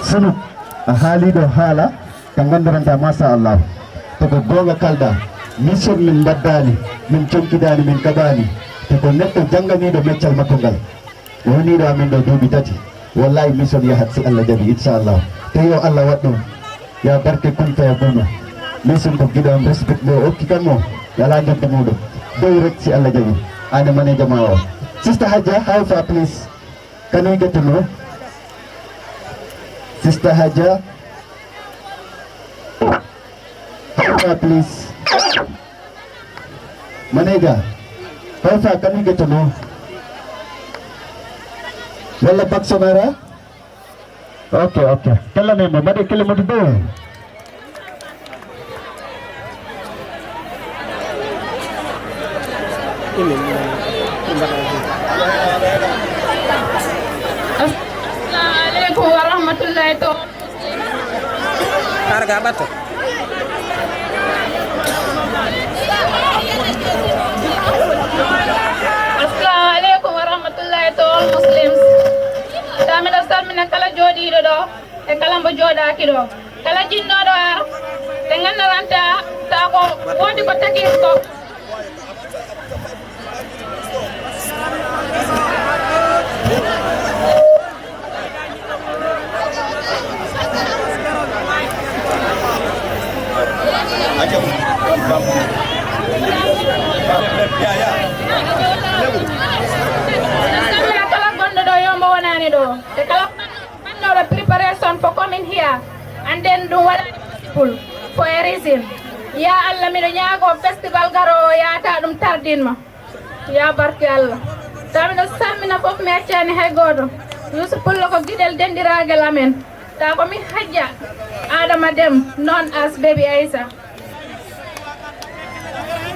Sunuk, a haaliiɗo haala. Ko nganndiranta, machallah, to ko goonga kalɗa, min son min mbaddaani, min conkidaani, min kaɓaani, te ko neɗɗo jannganiiɗo meccal makko ngal. O woniiɗo amen ɗo duuɓi tati. Wallahi, min son yahat si Allah jaɓi, inchallah. Te yo Allah waɗ ɗum. Ya barke kun fayakunu. Min son ko giɗo am, respect mo o okki kam o. Yala njoɓdi muɗum. Dow rek si Allah jaɓi. Ane maneja ma o. Sister Hajja, how far, please? Can we get to know? Sister Hajja? Hajja, please. Manager, how far, can we get to know? Walla Baksonara? Ok, ok. Kala nemo, mbaɗe kelle mon to dow. Assalamu alaikum wa rahmatullahi to. Arga ɓatto. Assalamu alaikum wa rahmatullahi to all Muslims. Tamino salmina kala jooɗiiɗo ɗo. E kala mbo jooɗaaki ɗo, kala jinnooɗo ar, ɓe nganndaranta taa ko woodi ko tagi ko. Kala gonɗo ɗo, yo mbo wonaani ɗo. E kala Ɗo the preparation for coming here, and then ɗum waɗaani possible for a reason. Ya Allah, miɗo ñaago festival garoowo yaata ɗum tardinma. Ya barke Allah. Taw miɗo salmina fof, mi accaani hay gooto. Yusuf Pullo ko giɗel denɗiraagal amen. Taw ko min Hajja Adama Dem, known as Baby Aisa.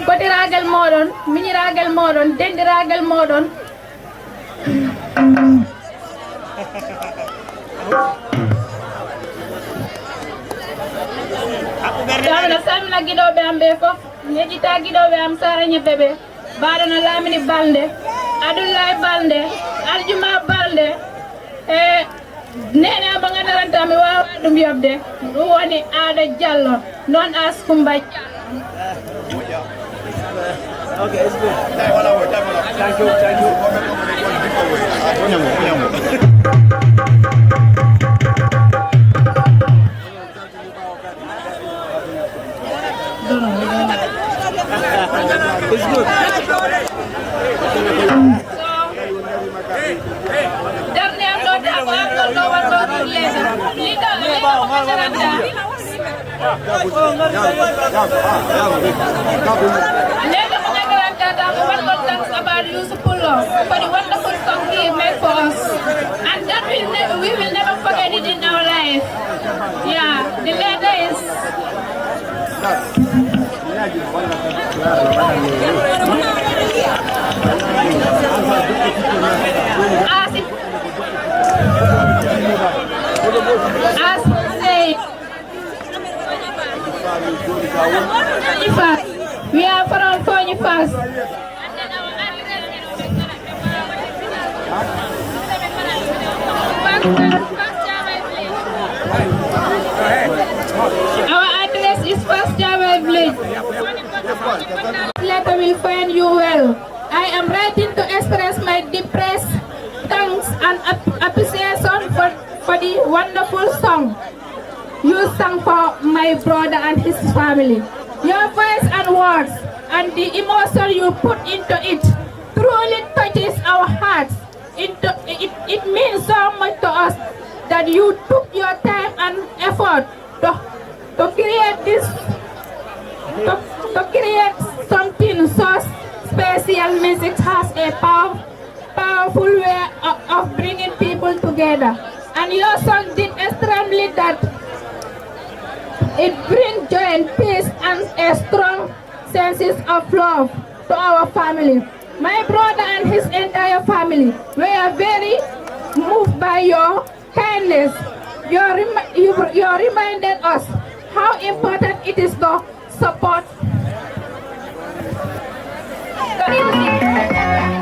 Koɗiraagal mooɗon, miñiraagal mooɗon, denɗiraagal mooɗon. Taw miɗo salmina giɗooɓe am ɓe fof, mi yejjita giɗooɓe am Sara Ñebbe ɓe, mbaɗo no laamini Balde, Adullahi Balde, Aljuma Balde, e Neene am mo nganndiranta mi waawa ɗum yoɓde, ɗum woni Aada Jallo, known as Kumba Jallo. Okay, it's good. Thank you, thank you. It's good. So, darnde am ɗo, tago am ɗo, ɗo waɗɗo ɗum leeɗa. Leeɗa, leeɗa ko nganndiranta. Leeɗa ko nganndiranta, tago waɗɗo thanks about Yusuf Pullo for the wonderful song he made for us. And that will ne-, we will never forget it in our life. Yeah, the letter is. As it, as we say, we are from Fonyi First. Our address is First Java Village. Letter will find you well. I am writing to express my deepest thanks and ap-, appreciation for, for the wonderful song you sang for my brother and his family. Your voice and words and the emotion you put into it truly touches our hearts. It, it, it means so much to us that you took your time and effort to, to create this, to, to create something so special. Music has a power, powerful way of, of bringing people together. And your song did extremely that. It brings joy and peace and a strong senses of love to our family. My brother and his entire family were very moved by your kindness. You, rem- you, you reminded us how important it is to support.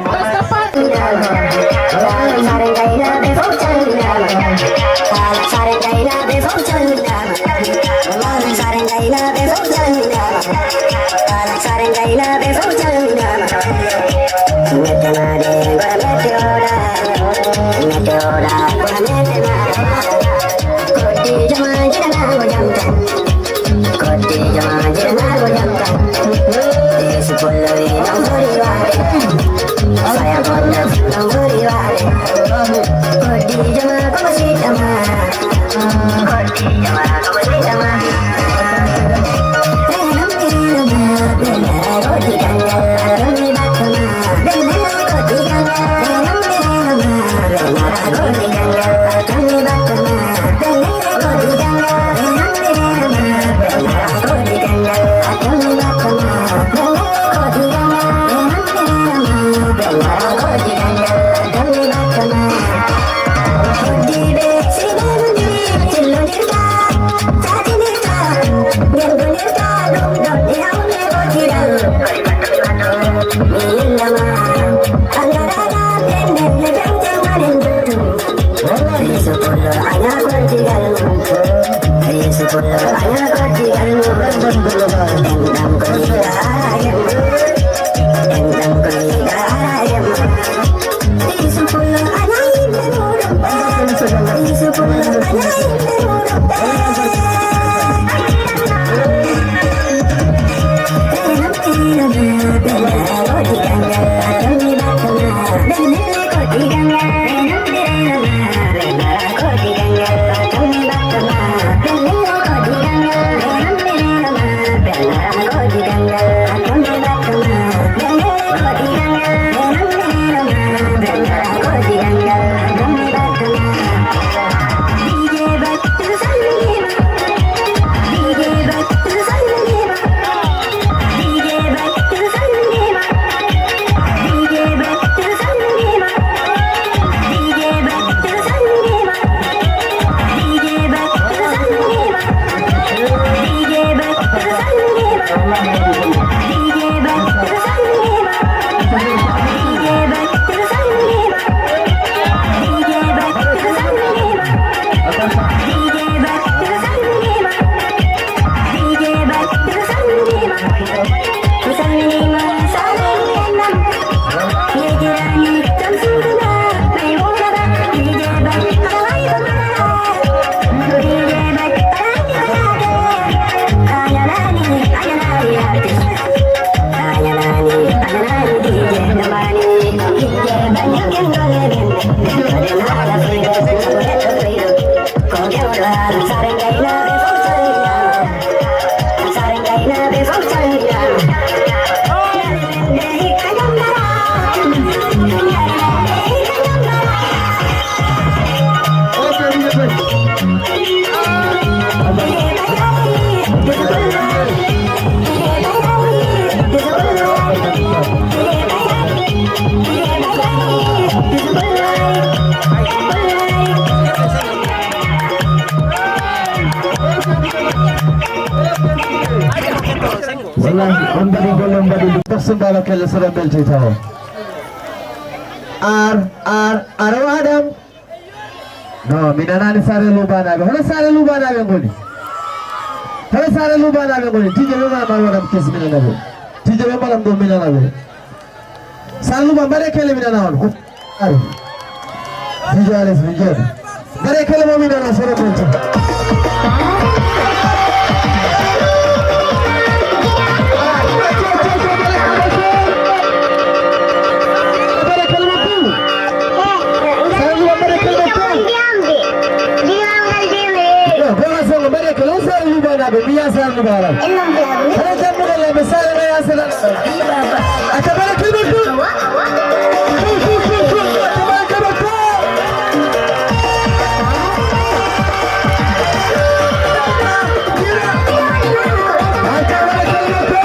To support. Wallahi, on mbaɗi golle, on mbaɗi golle. Personne dans laquelle sera belti taw. Ar, ar, ar, madame. No, mi nanaani Saare Luubanaaɓe. Hono Saare Luubanaaɓe ngoni? Hono Saare Luubanaaɓe ngoni? Tijjo ɓe mbaɗa mbaɗa waɗam kes mi nana ɓe. Tijjo ɓe mbaɗam ɗo mi nana ɓe. Saare Luuba mbaɗe kele mi nana on. Ko ari. Tijjo Alis mi jeeɗo. Mbaɗe kele mo mi nana soro konto. Voilà. Hara jammugal lamɓe sare na yasana. Aca bara kebe tu. Tu, tu, tu, tu, tu, aca bara kebe tu. Aca bara kebe tu.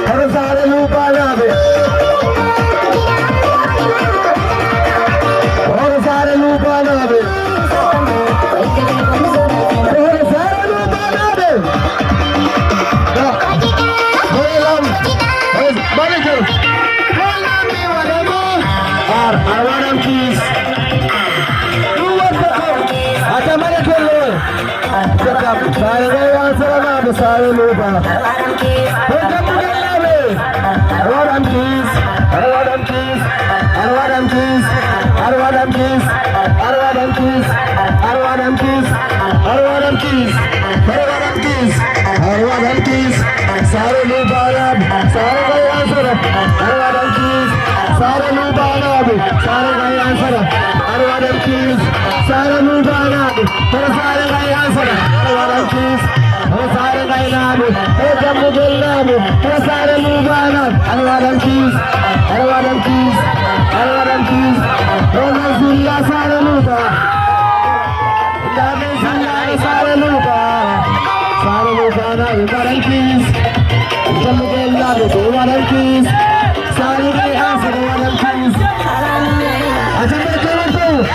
Hono saare Luubaanaaɓe. Hono saare Luubaanaaɓe. Hono saare Luubaanaaɓe. Da. Hono lam. Hono manager. Hono lam mi waɗa mo. Ar, ar waɗam kiis. Ɗum waɗta ko. Aca manager lo. Saare Gaye Ansara naaɓe, saare Luuba. Hoto mum naaɓe. Ar waɗam kiis, ar waɗam kiis, ar waɗam kiis, ar waɗam kiis, ar waɗam kiis, ar waɗam kiis, ar waɗam kiis, ar waɗam kiis, ar waɗam kiis. Saare Luuba naaɓe, saare Gaye Ansara. Ar waɗam kiis, saare Luuba naaɓe, saare Gaye Ansara. Ar waɗam kiis, saare Luuba naaɓe. Hono saare Gaye Ansara, aɗa waɗan kiis. Hono saare Gaye naaɓe, hono Jammugel naaɓe, hono saare Luuba naaɓe, aɗa waɗan kiis. Aɗa waɗan kiis, aɗa waɗan kiis. Hono Zilla saare Luuba. Ndaaɓe Zilla saare Luuba. Saare Luuba naaɓe mbaɗan kiis. Jammugel naaɓe ɓe waɗan kiis. Saare Gaye Ansara waɗan kiis. Aca mbaɗa kala fof.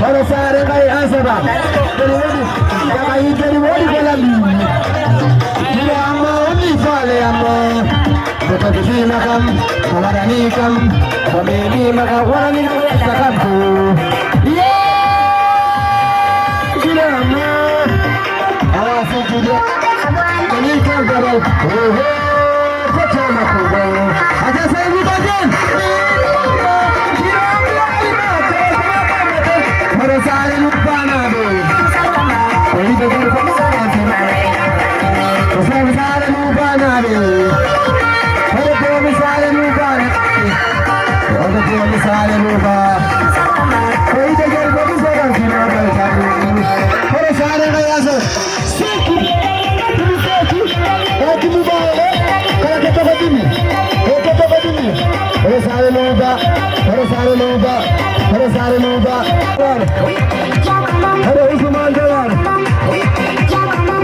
Hono saare Gaye Ansara. Kama yiddani woni ko lambi. Ina amma woni faale amma. Ko tabitima kam, ko waɗani kam, ko memima kam, waɗani kam, waɗata kam ko. Yee! Ina amma. Awa sujjude. Ko ni kam daro. Oho. Ko tama ko go. Aja sai ni bajen. Hono saare Luuba naaɓe. Ko yiɗde gorko Luuba naaɓe. Ko saare Luuba naaɓe. Hono doomi saare Luuba naaɓe. Hono doomi saare Luuba. Ko yiɗde gorko Luuba naaɓe. Hono saare Gaye Ansara. Seki, tumi seki, o tumi bawo, kala ko tofa tumi, o ko tofa tumi. Hono saare Luuba, hono saare Luuba, hono saare Luuba. Hono Ousmane Dollar,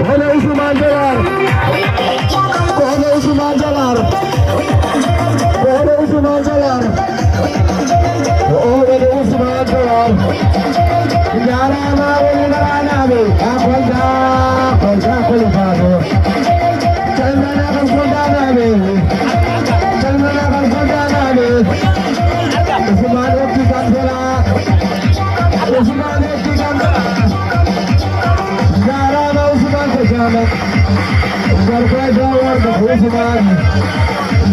hono Ousmane Dollar, ko hono Ousmane Dollar, ko hono Ousmane Dollar. Ko oɗo ko Ousmane Toor. Jaaraama woni Mbaranaɓe. A Kolda, Kolda, Kolda, Kolda. Calmina kam Koldanaɓe. Calmina kam Koldanaɓe. Ousmane okki kam dola. Ousmane okki kam dola. Jaaraama Ousmane ko jaama. Gorko e dow worɓe ko Ousmane.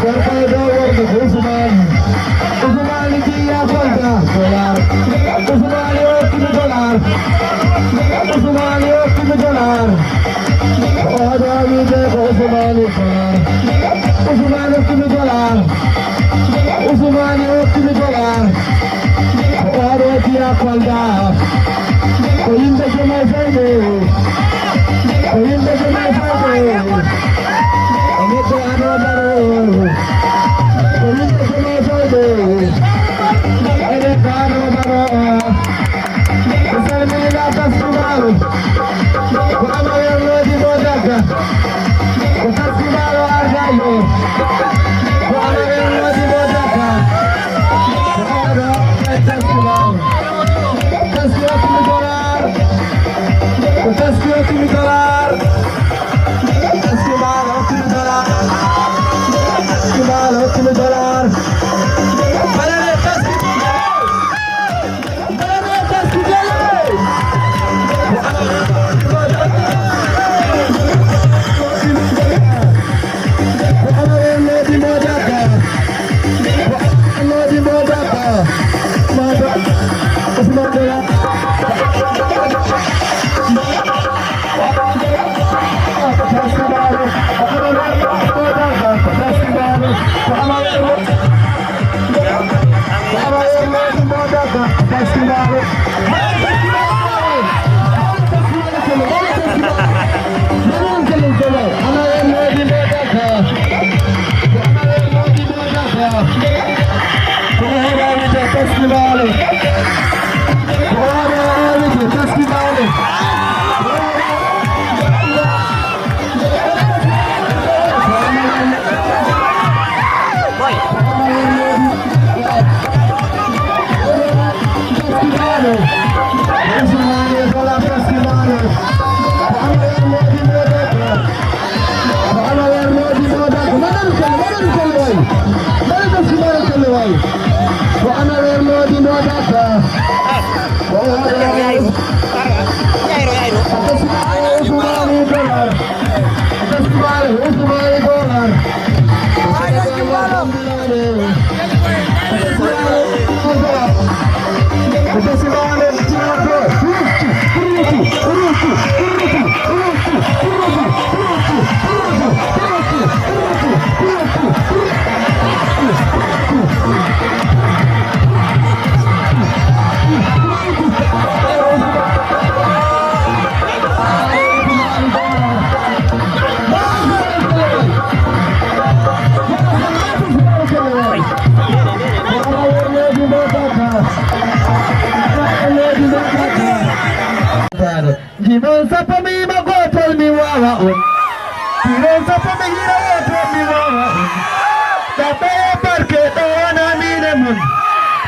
Gorko e dow worɓe ko Ousmane. Ousmane jiya Kolda dolar. Ousmane okkimi dolar. Ousmane okkimi dolar. Oɗo wiide ko Ousmane dolar. Ousmane okkimi dolar. Ousmane okkimi dolar. Ko oɗo jiya Kolda. Ko yimɓe Jomaay Fayɓe. Ko yimɓe Jomaay Fayɓe. E neɗɗo ano daro. Ene kaano baro. Ko salmini la festival. Ko ama werlooji mo dagga. Ko festival o ardayo. Ko ama werlooji mo dagga. Ko ama festival. Festival. Ko taski hokkumi dollar. Taski maaro hokkumi dollar. Taski maaro hokkumi dollar. Balade taski. Balade taski gele. Ko hono en lodi mo dagga. Ko hono en lodi mo dagga. Mado. Usman Dela. Ko ana werlooji mo dagga. Ko ana werlooji mo dagga. Ko ana werlooji mo dagga. Festival Ousmane Dollar. Festival Ousmane Dollar. Festival. Jiɗon sappo mi yima gootol mi waawa on. Jiɗon sappo mi hira wootol mi waawa on. Ɗaɓɓe e barke ɗo wona miine mon.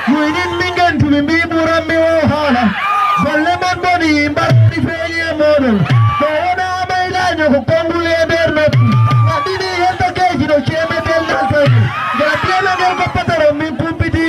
Muynin mi ngentu mi mbi ɓuran mi o haala. Golle mon boni mbarɗi feeñi e mooɗon. Ɗo wona amaylaño ko konngol e nder noppi. Waɗɗini hen to keeji ɗo ceemetel naltoyde. Ngel piyana ngel ko pataro min kumpiti.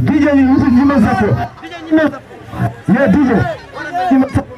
DJ, you should give me support. Yeah, DJ. Give me support.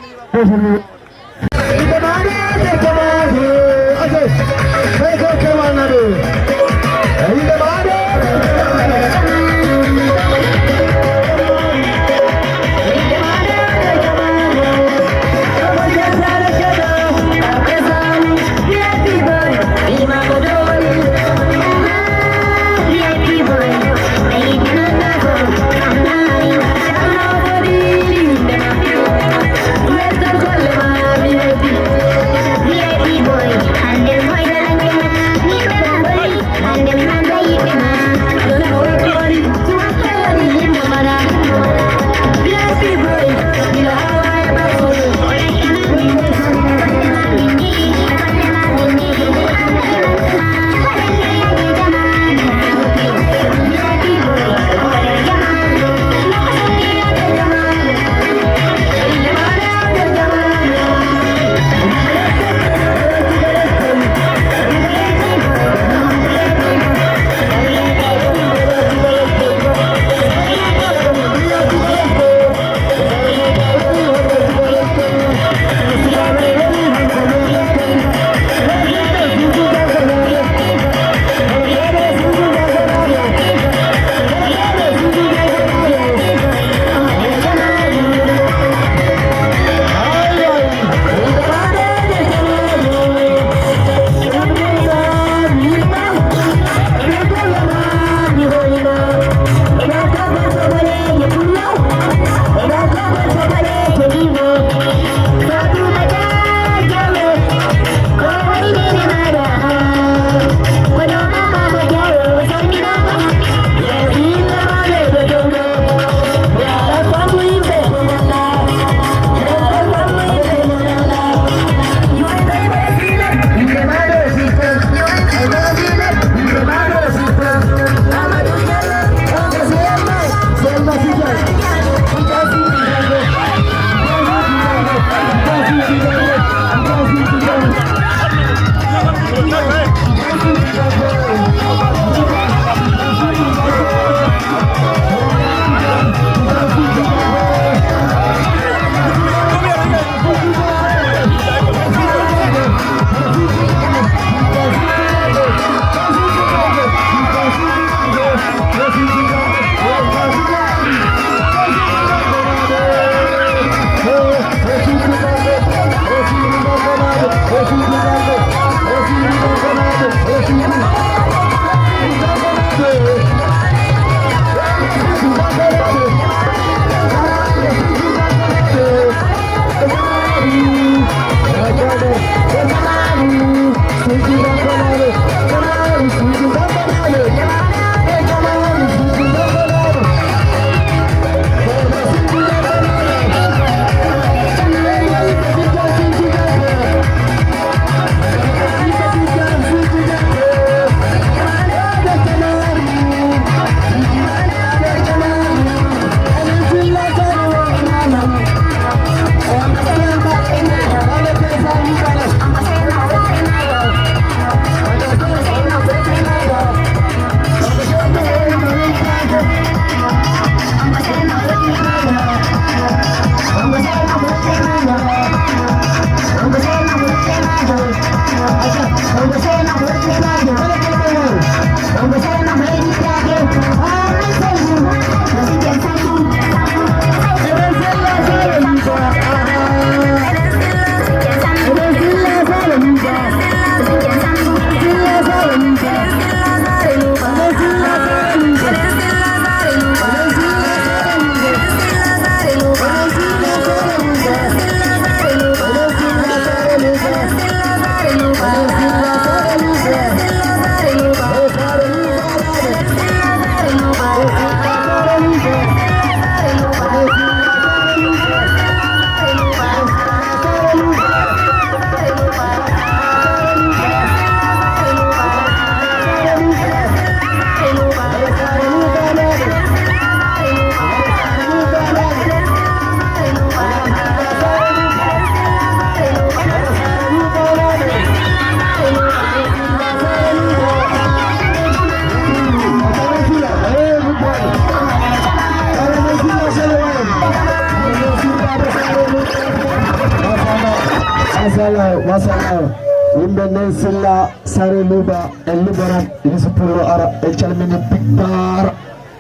Masala, masala. Yimɓe nen Silla, Sare Luba, e Libaran, Yusuf Pullo ara, e calmini Bigbar.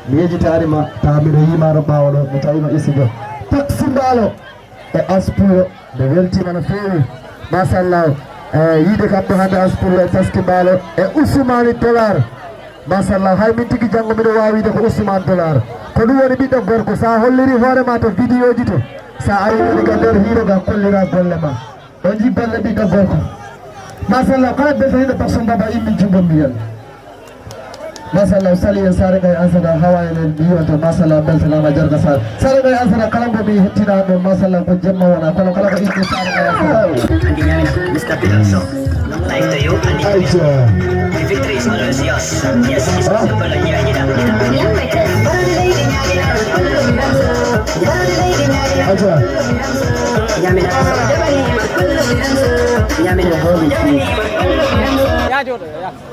Mi yejitaari ma, tawa miɗo yimaano ɓaawo ɗo, mi tawi ma studio. Taksi Mbaalo e Aspuro, mi weltiima no feewi. Machallah, e yiide kam ɗo hannde Aspuro e Taski Mbaalo e Ousmane Dollar. Machallah, hay min tigi janngo miɗo waawi wiide ko Ousmane Dollar. Ko ɗum woni ɓiɗɗo gorko, so a holliri hoore ma to vidéo ji to, so a arii woni ga nder hiiro ga kollira golle ma. On nji golle ɓiɗɗo gorko. Machallah, kala beltaniiɗo Bakson Baba immi junngo mbiyen. Machallah, sali en Sare Gaye Ansada, hawa en en mbiyon to, machallah, beltanaama Jarga Sare. Sare Gaye Ansada, kala ngo mi hettinaa ɗo, machallah, ko jemma wona, kono kala ko inde Sare Gaye Ansada. Andi ñaami Mister Production. Live to you, andi Ayca. The victory is always yours. Yes, it's possible, yeah, yeah. Ayca. Ñaami na. Ñaami na.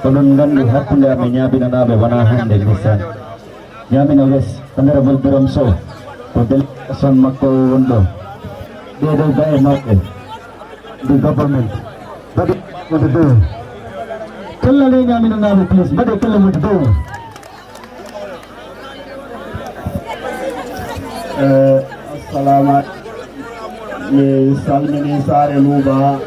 Oɗon nganndi hakkunde amen ñaabinanaaɓe wonaa hannde, ndeysaan. Ñaamina West, Honorable Biram Sow, ko délégation makko o woni ɗo. Ɓeeɗo gaye maɓɓe, the government, mbaɗi mbaɗi dow. Kella le ñaaminanaaɓe, please, mbaɗe kella mum dow. Eh, assalamu aleykum. Mi salmini Saare Luuba,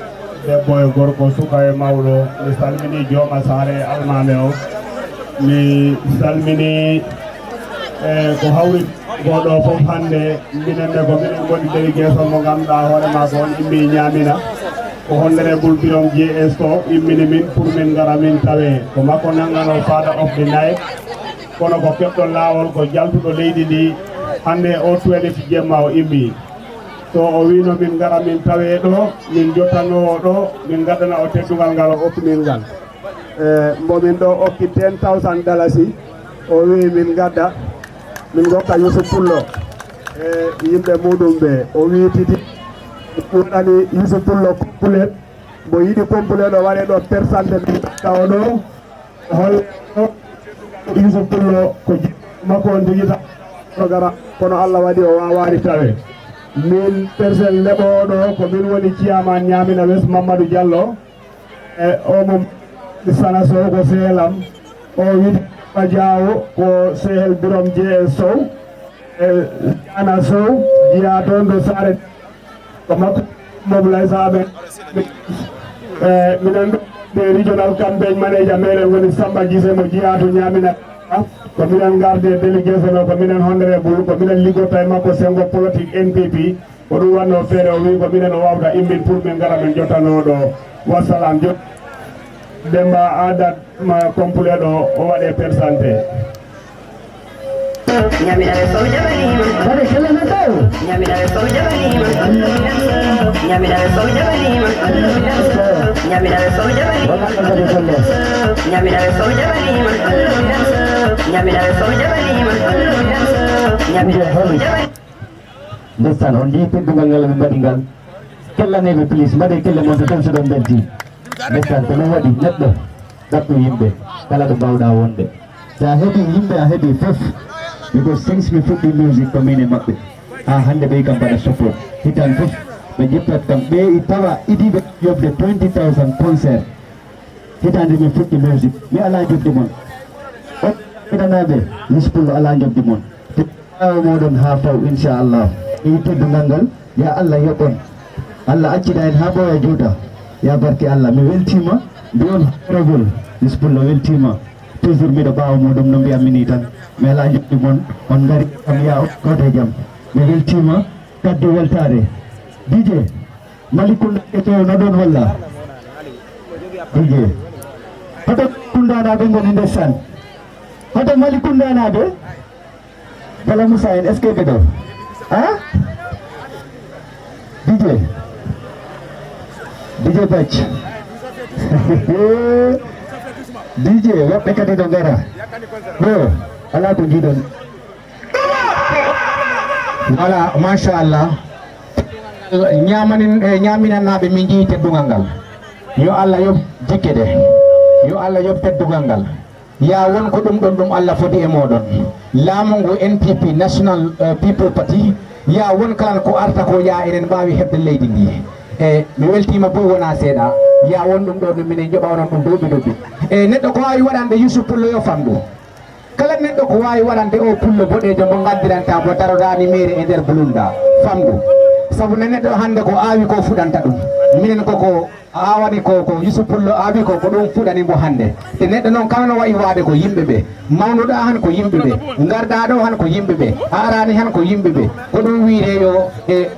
debbo e gorko, suka e mawɗo. Mi salmini jooma saare e almaame o. Mi salmini, eh, ko hawri ko ɗo fof hannde. Minen ne ko minen ngoni délégation mo ngannduɗaa hoore maa ko on immi ñaamina. Ko Honorable Birom J S Sow immini min pour min ngara min tawe. Ko makko nannganoo Father of the Night. Kono ko keɓɗo laawol, ko jaltuɗo leydi ndi. Hannde o twelve jemma o immi. So o wiino min ngara min tawe ɗo, min jottanoo o ɗo, min ngaddana o teddungal ngal o okki min ngal. E, mbo min ɗo okki ten thousand dalasi, o wi min ngadda, min ngokka Yusuf Pullo. E, yimɓe muɗum ɓe, o wi titi, waɗani Yusuf Pullo complet, mbo yiɗi complet o waɗe ɗo persante min gadda o ɗo. Holle Yusuf Pullo ko jiɗɗo makko on tigi tan gara, kono Allah waɗi o waawaani tawe. Min persel leɓooɗo ko min woni ciyaman ñaamina West Mamadou Diallo. E o mo Sana Sow ko sehelam. O wiide Ba Diawo ko sehel Birom J S Sow. E Diana Sow, jeyaa toon to Saare, ko makko Mobilay Saaɓe. E, minen ɗo ɓe regional campaign manager meɗen woni Samba Gise mo jeyaa to ñaamina. Ko minen ngarde délégation o, ko minen honorable, ko minen liggotta e makko senngo politique N P P. Ko ɗum wannoo feere o wi ko minen o waawta immin pour min ngara min jottanoo ɗo. Wassalam. Jo-, Demba Adat ma complet ɗo o waɗe persante. Ñaminare Sow jaɓaniima. Mbaɗe kelle men ɗo. Ñaminare Sow jaɓaniima. Ñaminare Sow jaɓaniima. Ñaminare Sow jaɓaniima. Walla mbaɗe kelle. Ñaminare Sow jaɓaniima. Ñaminare Sow jaɓaniima. Ñaminare Sow jaɓaniima. Ndeysaan, on njii teddungal ngal ɓe mbaɗi ngal. Kellaneeɓe, please, mbaɗee kelle mon to tan so ɗon mbeltii. Ndeysaan, ko ɗum waɗi neɗɗo ɗaɓɓu yimɓe kala ɗo mbaawɗaa wonde. So a heɓii yimɓe, a heɓii fof. Because since mi fuɗɗii music ko min e maɓɓe. Haa hannde ɓe kam mbaɗa support. Hitaan fof ɓe njippat kam. Ɓe i tawa idiiɓe yoɓde twenty thousand concert. Hitaande min fuɗɗi music, mi alaa njoɓdi mon. On fiɗanaaɓe, Yusuf Pullo alaa njoɓdi mon. Te ɓaawo mooɗon haa faw, inchallah. Mi teddungal ngal, ya Allah yoɓ on. Allah accida en haa ɓooya juuta. Ya barke Allah, mi weltiima, mbiyon honorable Yusuf Pullo weltiima. Toujours miɗo ɓaawo muuɗum no mbiyammi nii tan. Mi alaa njoɓdi mon, on ngari kam ya on kawta e jam. Mi weltiima, kaddu weltaare. D J, Malicounda keto no ɗon walla? D J. Hoto Malicoundanaaɓe ngoni ndesan? Hoto Malicoundanaaɓe? Bala Moussa en, est-ce que ɓe ɗo? Hein? D J. D J Bac. D J, woɓɓe kadi no ngara. Ɗo, alaa ko njiɗon. Voilà, machallah. Ñaamanin, eh, ñaaminanaaɓe min njii teddungal ngal. Yo Allah yoɓ jikke ɗe. Yo Allah yoɓ teddungal ngal. Ya won ko ɗum ɗon ɗum Allah fodi e mooɗon. Laamu ngu N P P, National, eh, People Party, ya won kala ko arta ko ya enen mbaawi heɓde leydi ndi. E mi weltiima boy wonaa seeɗa. Ya won ɗum ɗo ɗum minen njoɓa onon ɗum duuɓi duuɓi. E neɗɗo ko waawi waɗande Yusuf Pullo yo famɗu. Kala neɗɗo ko waawi waɗande o pullo boɗeejo mo ngaddiranta mo darodaani meere e nder bulunda. Famɗu. Sabu ne neɗɗo hannde ko aawi ko fuɗanta ɗum. Minen koko aawani ko, ko Yusuf Pullo aawi ko, ko ɗum fuɗani mo hannde. Te neɗɗo noon kala no wayi waade ko yimɓe ɓe. Mawnuɗaa han ko yimɓe ɓe. Ngarɗaa ɗo han ko yimɓe ɓe. A araani han ko yimɓe ɓe. Ko ɗum wiyetee yo e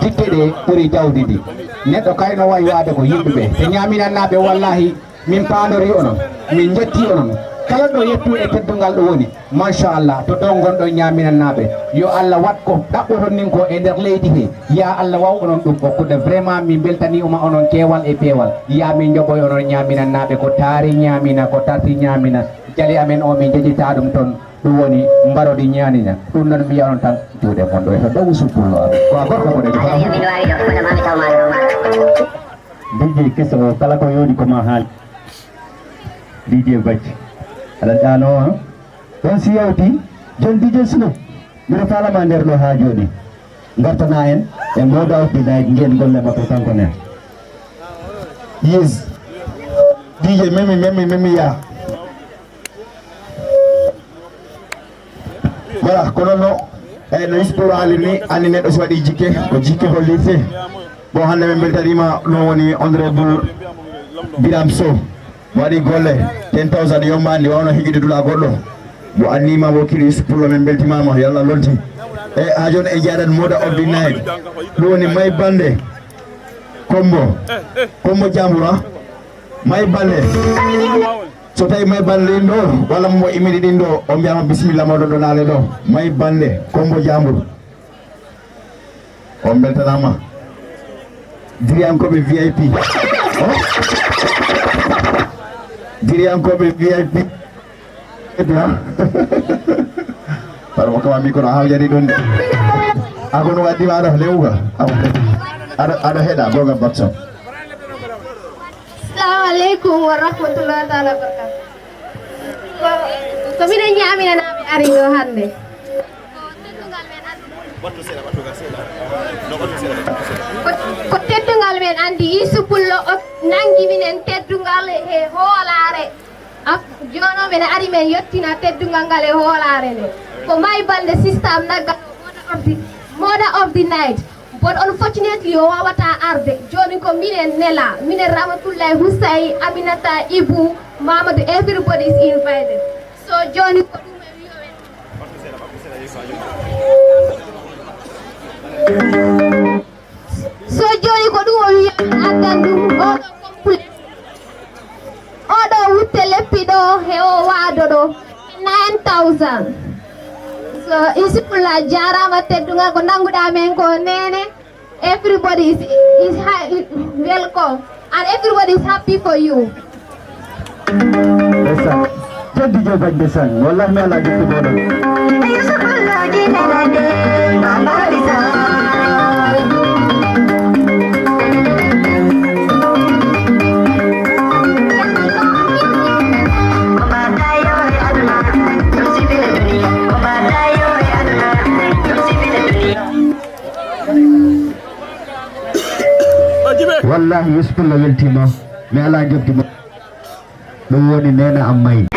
jikke ɗe ɓuri jawdi ndi. Neɗɗo kay no wayi waade ko yimɓe ɓe. Te ñaaminannaaɓe wallahi min paandorii onon, min njettii onon. Kala ɗo yettu e teddungal ɗo woni, machallah, to ɗon ngonɗon ñaaminannaaɓe. Yo Allah waɗ ko ɗaɓɓoton nin ko e nder leydi he. Ya Allah waw onon ɗum okkude. Vraiment, min mbeltaniima onon keewal e peewal. Ya min njoɓoy onon ñaaminannaaɓe ko taari ñaamina, ko tarti ñaamina. Jali amen o min njeƴitaa ɗum toon. Ɗum woni mbarodi ñaanina. Ɗum noon mbiya onon tan juuɗe mon ɗo e to ɗow suppulo amen. Ko a gorko boɗejo hono. D J keso o kala ko yooɗi ko ma haali. D J Bacci. Aɗa ɗaano o, hein? Ɗon si yawti, jon D J Snoop. Mbiɗo faalama nder ɗo haa jooni. Ngartana en e Moda of the Night, njiyen golle makko kanko nen. Yes. D J memi, memi, memi ya. Voilà, kono no, eh, no Yusuf Pullo haaliri ni, anndi neɗɗo so waɗi jikke, ko jikke hollirte. Bon, hannde min mbeltaniima ɗum woni Honorable Biram Sow. Mo waɗi golle, ten thousand yombaani, wawno hijude dula goɗɗo. Mo annima wakiilu Yusuf Pullo, min mbeltimaama, yo Allah lonti. E haa jooni en njaadat Moda of the Night. Ɗum woni May Balde, Kombo. Kombo Jambura. May Balde. So tawi May Balde ɗin ɗo, walla mo imini ɗin ɗo, on mbiyama bisimilla moɗon ɗo naale ɗo. May Balde, Kombo Jambur. On beltanama. Diriyankoɓe V I P. Oh? Diriyankoɓe V I P. Ha? Par mo kama micro a hawjani ɗon de. A kono waddima aɗa lewuga. Aɗa, aɗa heɗa, goga bakso. Assalamu aleykum wa rahmatullahi taala wa barakatuh. Ko, ko minen ñaaminanaaɓe ari ɗo hannde. Ko teddungal men addi. Ko, ko teddungal men anndi Yuusuf Pullo o nanngi minen teddungal he hoolaare. Af-, jooni o men ari men yottina teddungal ngal e hoolaare nde. Ko May Balde system naggal o, mother of the, mother of the night. But unfortunately, o waawata arde. Jooni ko minen nela, minen Ramatullahi Hussein, Aminata, Ibu, Mamadou, everybody is invited. So jooni ko ɗum e wiyo en. So jooni ko ɗum o wiyo en addan ɗum oɗo complet. Oɗo wutte leppi ɗo he o waado ɗo nine thousand. So, Yuusuf Pullo a jaaraama teddungal ko nannguɗaa men ko neene. Everybody is, is ha-, welcome and everybody is happy for you. Ndeysaan. Joddi Joe Bañ ndeysaan. Wallahi mi alaa jokki boɗo. Wallahi Yuusuf Pullo weltiima, mi alaa jokki boɗo. Ɗum woni Neena Ammay.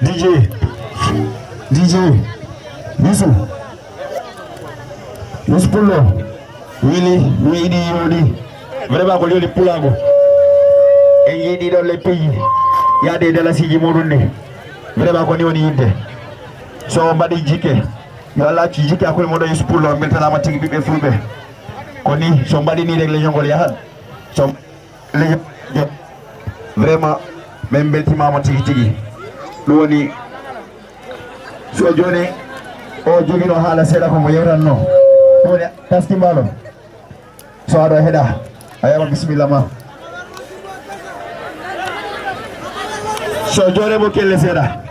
D J, D J, Youssou, Youssou Pullo, weli, mi yiɗi yoni. Vraiment ko yoni pulaagu. En yiɗi ɗo le pays. Yaade e dalasiji muɗum ni. Vraiment ko ni woni yidde. So mbaɗi jikke, yo Allah accu jikke hakkunde moɗon Youssou Pullo, beltanama tigi ɓiɓɓe fulɓe. Ko ni, so mbaɗi ni rek leñol ngol yahat. So leñol, vraiment, min beltimaama tigi tigi. Ɗum woni, so jooni o jogino haala seeɗa ko mo yewtanno. Ɗum woni taski mbaalo. So aɗo heɗa, a yama bisimilla ma. So joore mo kelle seeɗa.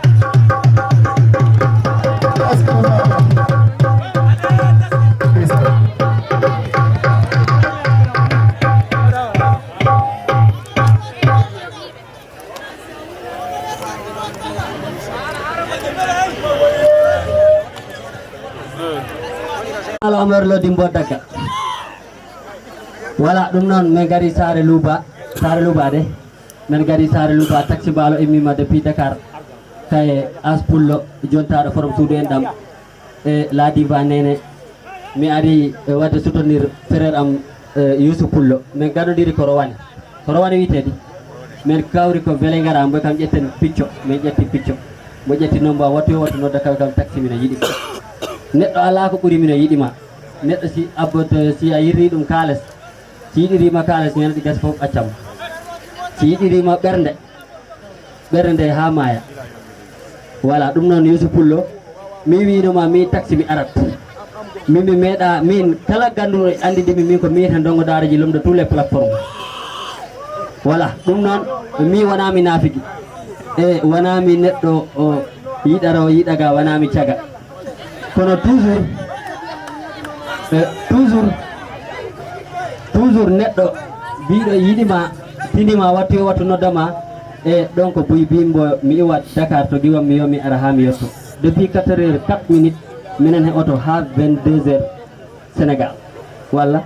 Ala Omer Lo Dimbo Daga. Voilà, ɗum noon min ngari Saare Luuba, Saare Luuba de. Min ngari Saare Luuba, taxi mbaalo immima depuis Dakar. Kaye As Pullo, jontaaɗo forom suudu en ɗam. E La Diva Nene, mi ari e waɗde soutenir frère am, e, Youssou Pullo. Min nganndondiri ko Rowane. Ko Rowane wiyetee di? Min kawri ko Vélingara, mbo kam ƴetten picco. Min ƴetti picco. Mo ƴetti noon mbo wattu yo wattu nodda kaw kam taxi mino yiɗi. Neɗɗo alaa ko ɓuri mino yiɗi ma. Neɗɗo si abboto, si a yirni ɗum kaalis, si yiɗiriima kaalis, mi nana ɗi gasi fof accam. Si yiɗiriima ɓernde, ɓernde nde haa maaya. Voilà, ɗum noon Youssou Pullo, mi wiino ma, mi taxi mi arat. Min mi meeɗa, min kala gannduɗo anndidimi min ko mi wiyete ndongo daaraji lomdo tous les plateformes. Voilà, ɗum noon mi wonaa mi naafiki. E wonaa mi neɗɗo o yiɗara o yiɗaga, wonaa mi caga. Kono toujours, e, toujours, toujours neɗɗo biiɗo yiɗi ma, tini ma, wattu yo wattu nodda ma, e ɗon ko buy bimbo mi iwa Dakar to giwam mi yo mi ara haa mi yotto. Depuis quatre heures quatre minutes, minen he oto haa vingt-deux heures Sénégal. Walla?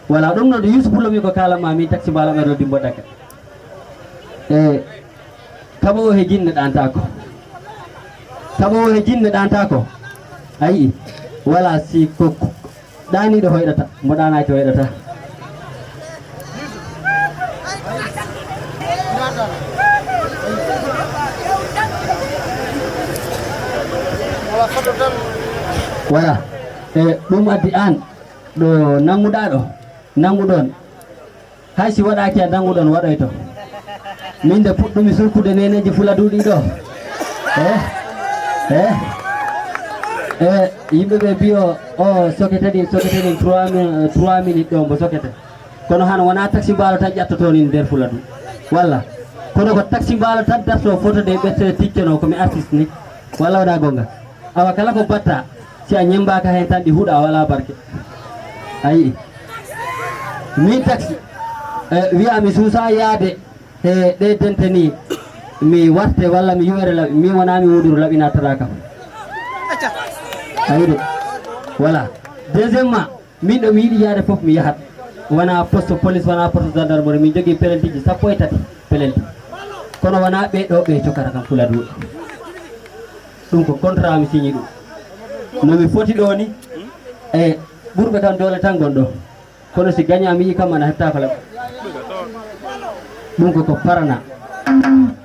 Voilà, ɗum noon Youssou Pullo mi ko kaalan ma min taxi mbaalo ɓerɗo dimbo Dakar. E kaɓoowo he jinne ɗaantaako. Kaɓoowo he jinne ɗaantaako. A yi'i? Wala si ko ɗaaniiɗo hoyɗata, mo ɗaanaaki hoyɗata. Wala. E ɗum addi aan ɗo nannguɗaa ɗo, nannguɗon. Hay si waɗaaki a nannguɗon waɗoyto. Min de puɗɗumi surkude neneeji fula duuɗi ɗo. Eh? Eh? Eh, yimɓe ɓe mbiyo o sokete ɗin, sokete ɗin trois mi-, trois minutes ɗo mbo sokete. Kono hano wona taxi mbaalo tan ƴattoto nin nder fula du. Walla? Kono ko taxi mbaalo tan darto photo de ɓette ticceno ko mi artiste ni. Walla wona gonga? Awa kala ko batta, si a ñembaaka heen tan ɗi huɗa, a walaa barke. A yi'i? Min taxi, e, wiya mi suusa yaade he ɗe dente ni, mi warte walla mi yuwere laɓi, min wona mi wuduru laɓinatara kam. A yi'i de? Voilà. Deuxièmement, min ɗo mi yiɗi yaade fof mi yahat. Wona poste police, wona poste gendarmerie, min jogii pelentiji sappo e tati pelenti. Kono wona ɓe ɗo ɓe cokata kam fula duuɗe. Ɗum ko contrat mi signi ɗum. No mi foti ɗo ni, e ɓurɓe kam doole tan gon ɗo. Kono si gaña mi yi kam ana hetta ko laɓa. Ɗum ko ko parana.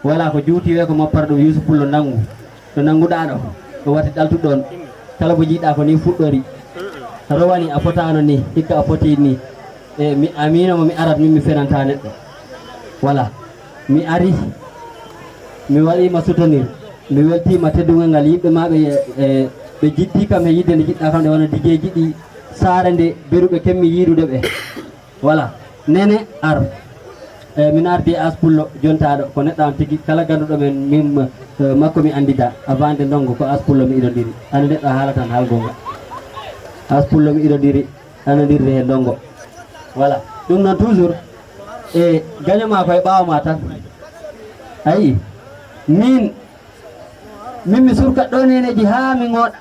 Wala ko juuti we ko moppar ɗum Youssou Pullo nangu. Ɗo nanguɗa ɗo, ɗo wati ɗaltu ɗon. Kala ko jiɗɗa ko ni fuɗɗori. Rowani a fotano ni, hikka a foti ni. E mi amino mo mi arat min mi fenanta neɗɗo. Wala. Mi ari, mi waɗiima soutenir, mi weltiima teddungal ngal yimɓe ma ɓe, e, ɓe jiddii kam e yidde nde jiɗɗaa kam nde wona dijeeji ɗi saare nde beruɓe kemmi yiidude ɓe. Voilà, Nene ar. E, min ardi e As Pullo jontaaɗo, ko neɗɗo am tigi, kala gannduɗo men, min, e, makko mi anndida, avant nde ndongo ko As Pullo mi idondiri. Hannde neɗɗo a haalatan haal goonga. As Pullo mi idondiri. Nanodirde he ndongo. Voilà. Ɗum noon toujours, e gaño ma ko e ɓaawo ma tan. Ayi, min, min mi surkat ɗo neneji haa mi ŋooɗa.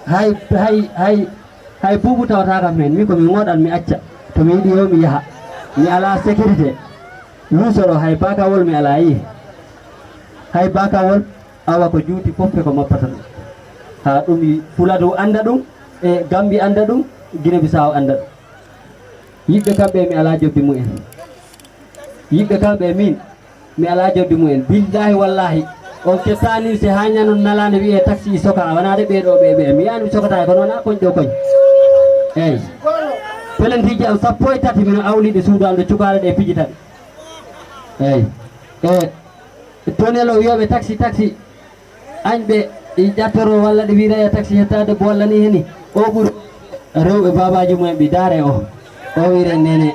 Hay, hay, hay, hay buubu tawata kam heen. Min ko mi ŋooɗan mi acca. To mi yiɗi yo mi yaha. Mi alaa sécurité. Luuso ɗo hay bakawol mi alaa yi. Hay bakawol. Awa ko juuti fof ko moppata ɗum. Haa ɗum Fuladu annda ɗum, e Gambi annda ɗum, Gine Bisaawo annda ɗum. Yiɓɓe kamɓe mi alaa jobbi mumen. Yiɓɓe kamɓe min, mi alaa jobbi mumen. Billaahi wallaahi, on kettaani si haa ñanon nalaande wiyee taxi soka, wanaade ɓee ɗoo ɓee ɓee. Mi yiyaani mi sokataa, kono wonaa koñ ɗoo koñ. Eey. Pelentiiji am sappo e tati mino awliɗe suudu am ɗo cukaale ɗe pijita ɗe. Eey. E Tonel o wiyoɓe taxi, taxi. Añɓe i ƴattoro walla ɗe wiira e taxi hetta debbo walla ni heni. O ɓuri rewɓe babaji mumen ɓe daare o. O wiire nene.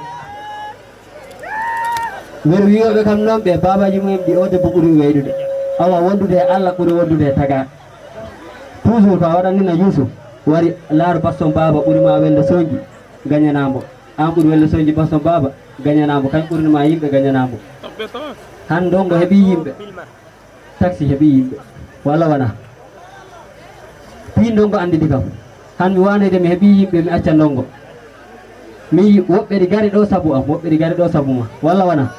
Wer wiyoɓe kam noon ɓe babaji mumen ɗi o debbo ɓuri weydude. Awa wondude e Allah ɓuri wondude e taga. Toujours ko a waɗanni na Youssou. Wari laar baston baba ɓuri ma welde sonji. Gañanambo. An ɓuri welde sonji baston baba. Gañanambo. Kañ ɓurni ma yimɓe gañanambo. Han ndongo heɓi yimɓe. Taxi heɓi yimɓe. Walla wona? Pi ndongo anndidi kam. Han mi wanede mi heɓi yimɓe mi acca ndongo. Mi woɓɓe ɗi gari ɗo sabu am, woɓɓe ɗi gari ɗo sabu ma. Walla wona?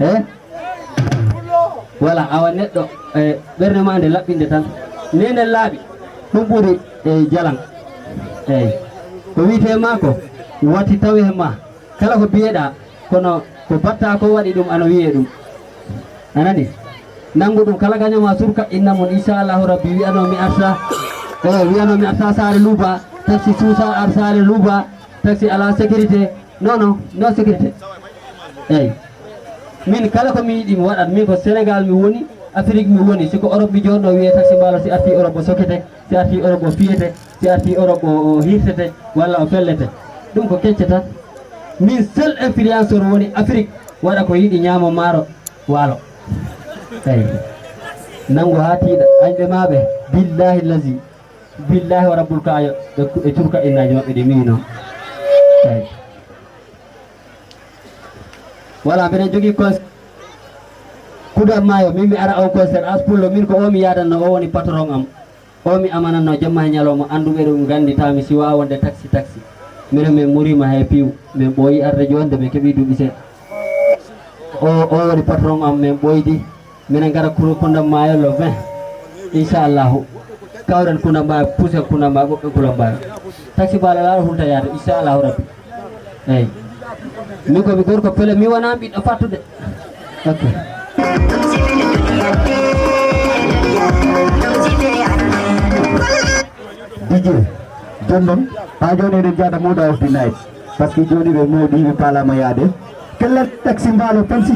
Eh? Wala, awa neɗɗo, eh, ɓernde ma nde laɓɓinde tan. Nde nden laaɓi, ɗum ɓuri, eh, jalan. Eyi. Ko wiyetee ma ko, wati tawe ma. Kala ko biyeɗaa, kono ko baɗtaa ko waɗi ɗum, ano wiyee ɗum. A nani? Nanngu ɗum kala gaño ma surka, inna mum, inchallahu rabbi, wiyanoo mi arta, eh, wiyanoo mi arta saare luuba, taxi suusa ar saare luuba, taxi alaa sécurité. Non, non, non sécurité. Eyi. Min kala ko mi yiɗi mi waɗat. Min ko Sénégal mi woni, Afrique mi woni. Si ko Europe mi jooɗo, wiyee taxi mbaalo si arti Europe o sokete, si arti Europe o fiyete, si arti Europe o, o hirtete, walla o fellete. Ɗum ko kecce tan. Min seul influenceur woni Afrique, waɗa ko yiɗi, ñaamo maaro, waalo. Eyi. Nanngu haa tiiɗa, añɓe maaɓe, billahi lazi, billahi wa rabbul kaayo, ɓe ku-, ɓe curka innaaji maɓɓe ɗi mi noon. Eyi. Voilà, mbiɗen jogii cons-, Kudan Maayo, min mi ara on concert, As Pullo, min ko o mi yaadanno, o woni patron am. O mi amananno jemma e ñalawma, annduɓe ɗum nganndi taami si waawa wonde taxi, taxi. Minen min muriima he piiw, min ɓooyi arde jooni de min keɓii duuɓi seeɗa. O, o woni patron am, min ɓooydi. Minen ngara Kuru-, Kundan Maayo le vingt. Inchallahu. Kawren Kundan Maayo, pusen Kundan Maayo, ɓoɓɓen Kundan Maayo. Taxi baala laaɗo hulta yaade, inchallahu rabbi. Eyi. Min ko mi gorko pele, mi wonaa ɓiɗɗo fattude. Ok. D J, jooni noon, haa jooni eɗen njahda Mode of the Night. Parce que jooni ɓe moodi, ɓe paalaama yaade. Kelle taxi mbaalo tan si.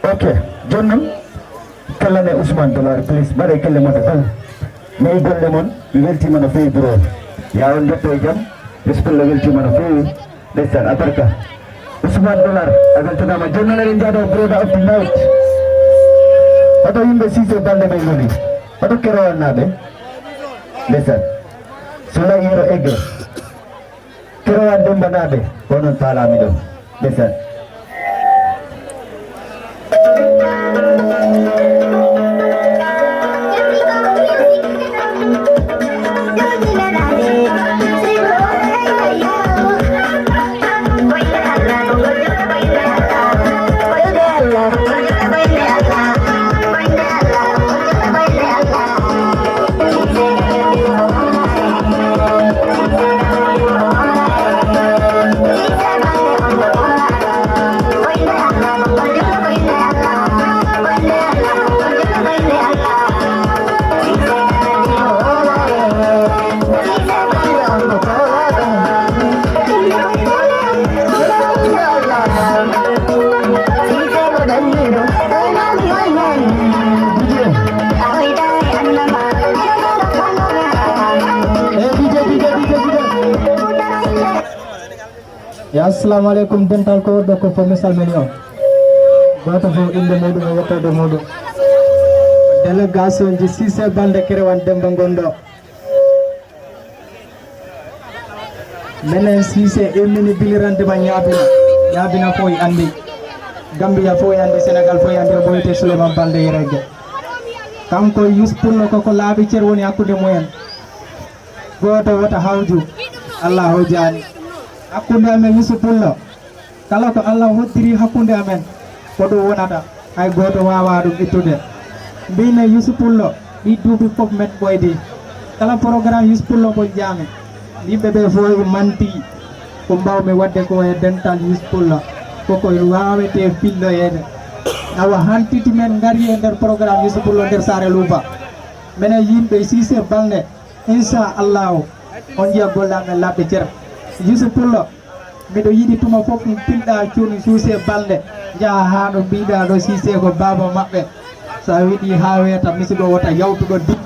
Ok, jooni noon, kallane Ousmane Dollar, please, mbaɗe kelle mon fof. Mi yi golle mon, mi weltiima no feewi, bro. Yaa on njotto e jam, Bismillah, weltiima no feewi. Ndeysaan, a barka. Ousmane Dollar, a weltanaama. Jooni noon eɗen njahda Brother of the Night. Hoto yimɓe Cissé Balde ɓe ngoni? Hoto Kerowannaaɓe? Ndeysaan. Soulay Yero Aigle. Kerowan Dembanaaɓe, onon paalaami ɗo. Ndeysaan. Assalamu aleykum, dental ko ɗo ko fof, mi salmini on. Gooto fof innde muɗum e yettoode muɗum. Délégation ji Cissé Balde Kerewan Demba Gondo. Menen Cissé immini bilirande ma ñaabina. Ñaabina fof e anndi. Gambia fof e anndi, Sénégal fof e anndi, omo wiyetee Souleymane Balde Yeregue. Kanko Yus Pullo koko laaɓi cer woni hakkunde mumen. Gooto wota hawju, Allah hawjaani. Hakkunde amen Yusu Pullo, kala ko Allah hoddiri hakkunde amen, ko ɗum wonata, hay gooto waawaa ɗum ittude. Mbiymi Yusu Pullo, ɗii duuɓi fof men ɓooydi. Kala programme Yusu Pullo mo njaami, yimɓe ɓe fof e manti. Ko mbaawmi waɗde ko e dental Yusu Pullo, koko waawetee filloyeede. Awa hantiti men ngari e nder programme Yusu Pullo nder Saare Luuba. Menen yimɓe Siise Balde, Inchallahu, on njiya golle amen laaɓɗe cer. Yusu Pullo, miɗo yiɗi tuma fof pinɗa cuuni Suuse Balde, njaha haa ɗo mbiɗa ɗo Siise ko baaba maɓɓe. So a weɗi haa weeta, misiɗo wota yawtuɗo di-,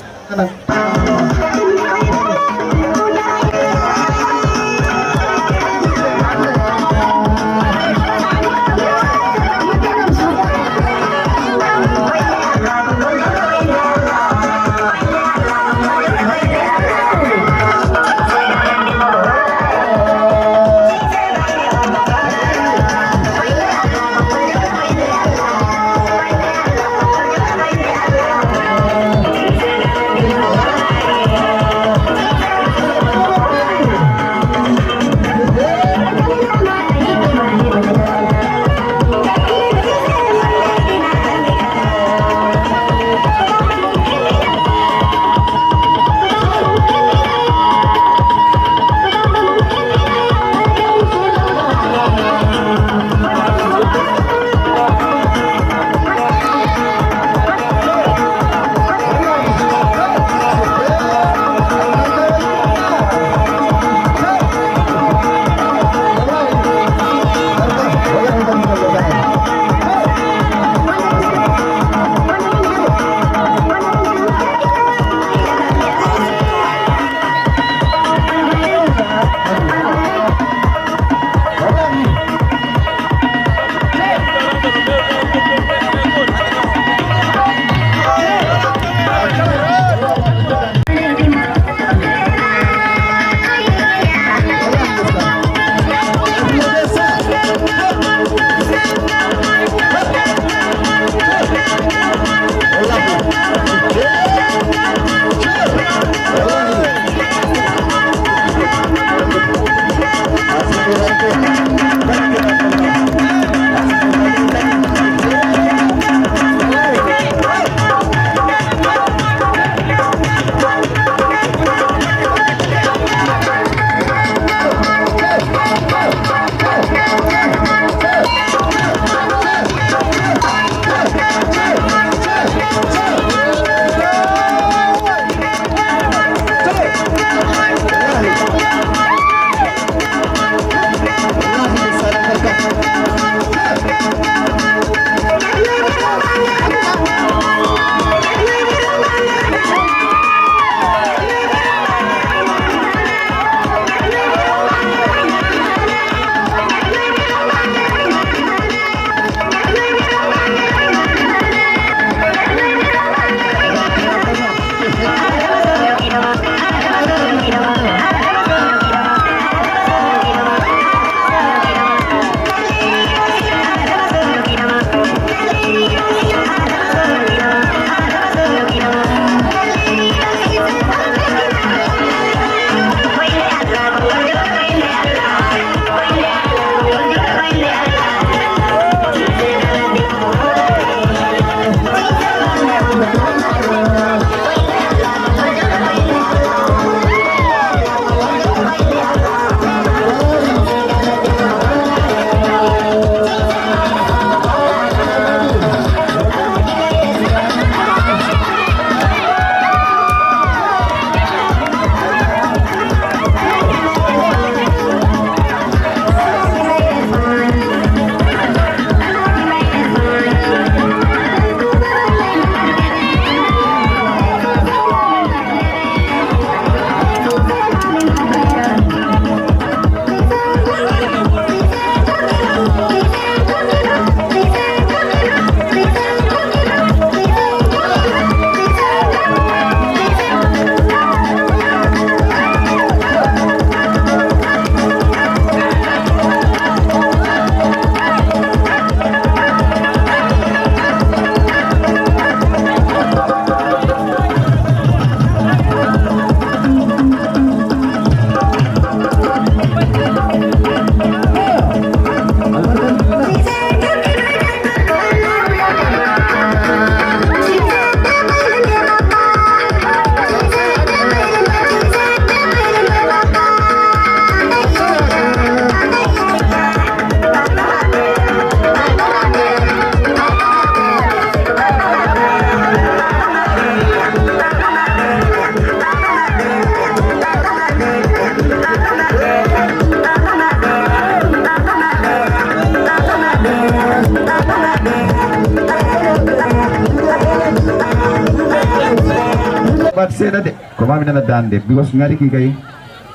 Seeɗa de, ko maa mi nana daande, because ŋari ki kay,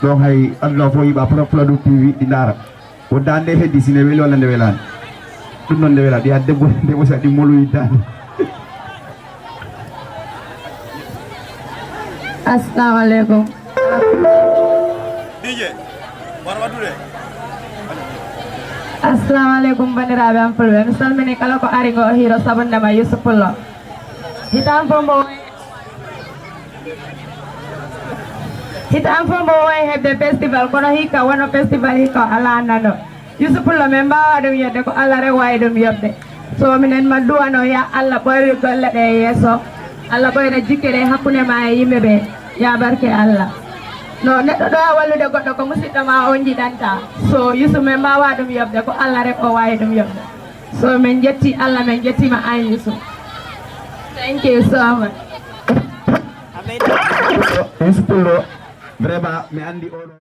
ɗon hay aduna fof yiɓa Pula, Pula ɗum T V ɗi ndaara. Ko daande heddi, si ne weli walla nde welaani. Ɗum noon nde wela, ɗi a debbo, debbo si a ɗi moluyi daande. Assalamu aleykum. Assalamu aleykum, banndiraaɓe am fulɓe. Mi salmini kala ko ari ngo hiiro sabunde ma Yusuf Pullo. Hitaan fof mbo wayi Hitaan fof mbo wayi heɓde festival, kono hikka wano festival hikka o alaa nano. Yusuf Pullo, min mbaawa ɗum yodde, ko Allah rek waawi ɗum yobde. So minen ma duwano, ya Allah ɓoyri golle ɗe yeeso. Allah ɓoyra jikke ɗe hakkunde ma e yimɓe ɓe. Ya barke Allah. No neɗɗo ɗo a wallude goɗɗo ko musidɗo ma on jiɗanta. So Yusuf, min mbaawa ɗum yobde, ko Allah rek o waawi ɗum yobde. So min jetti Allah, min jettima an Yusuf. Thank you so much. Yusuf Pullo, vraiment mi anndi oɗo.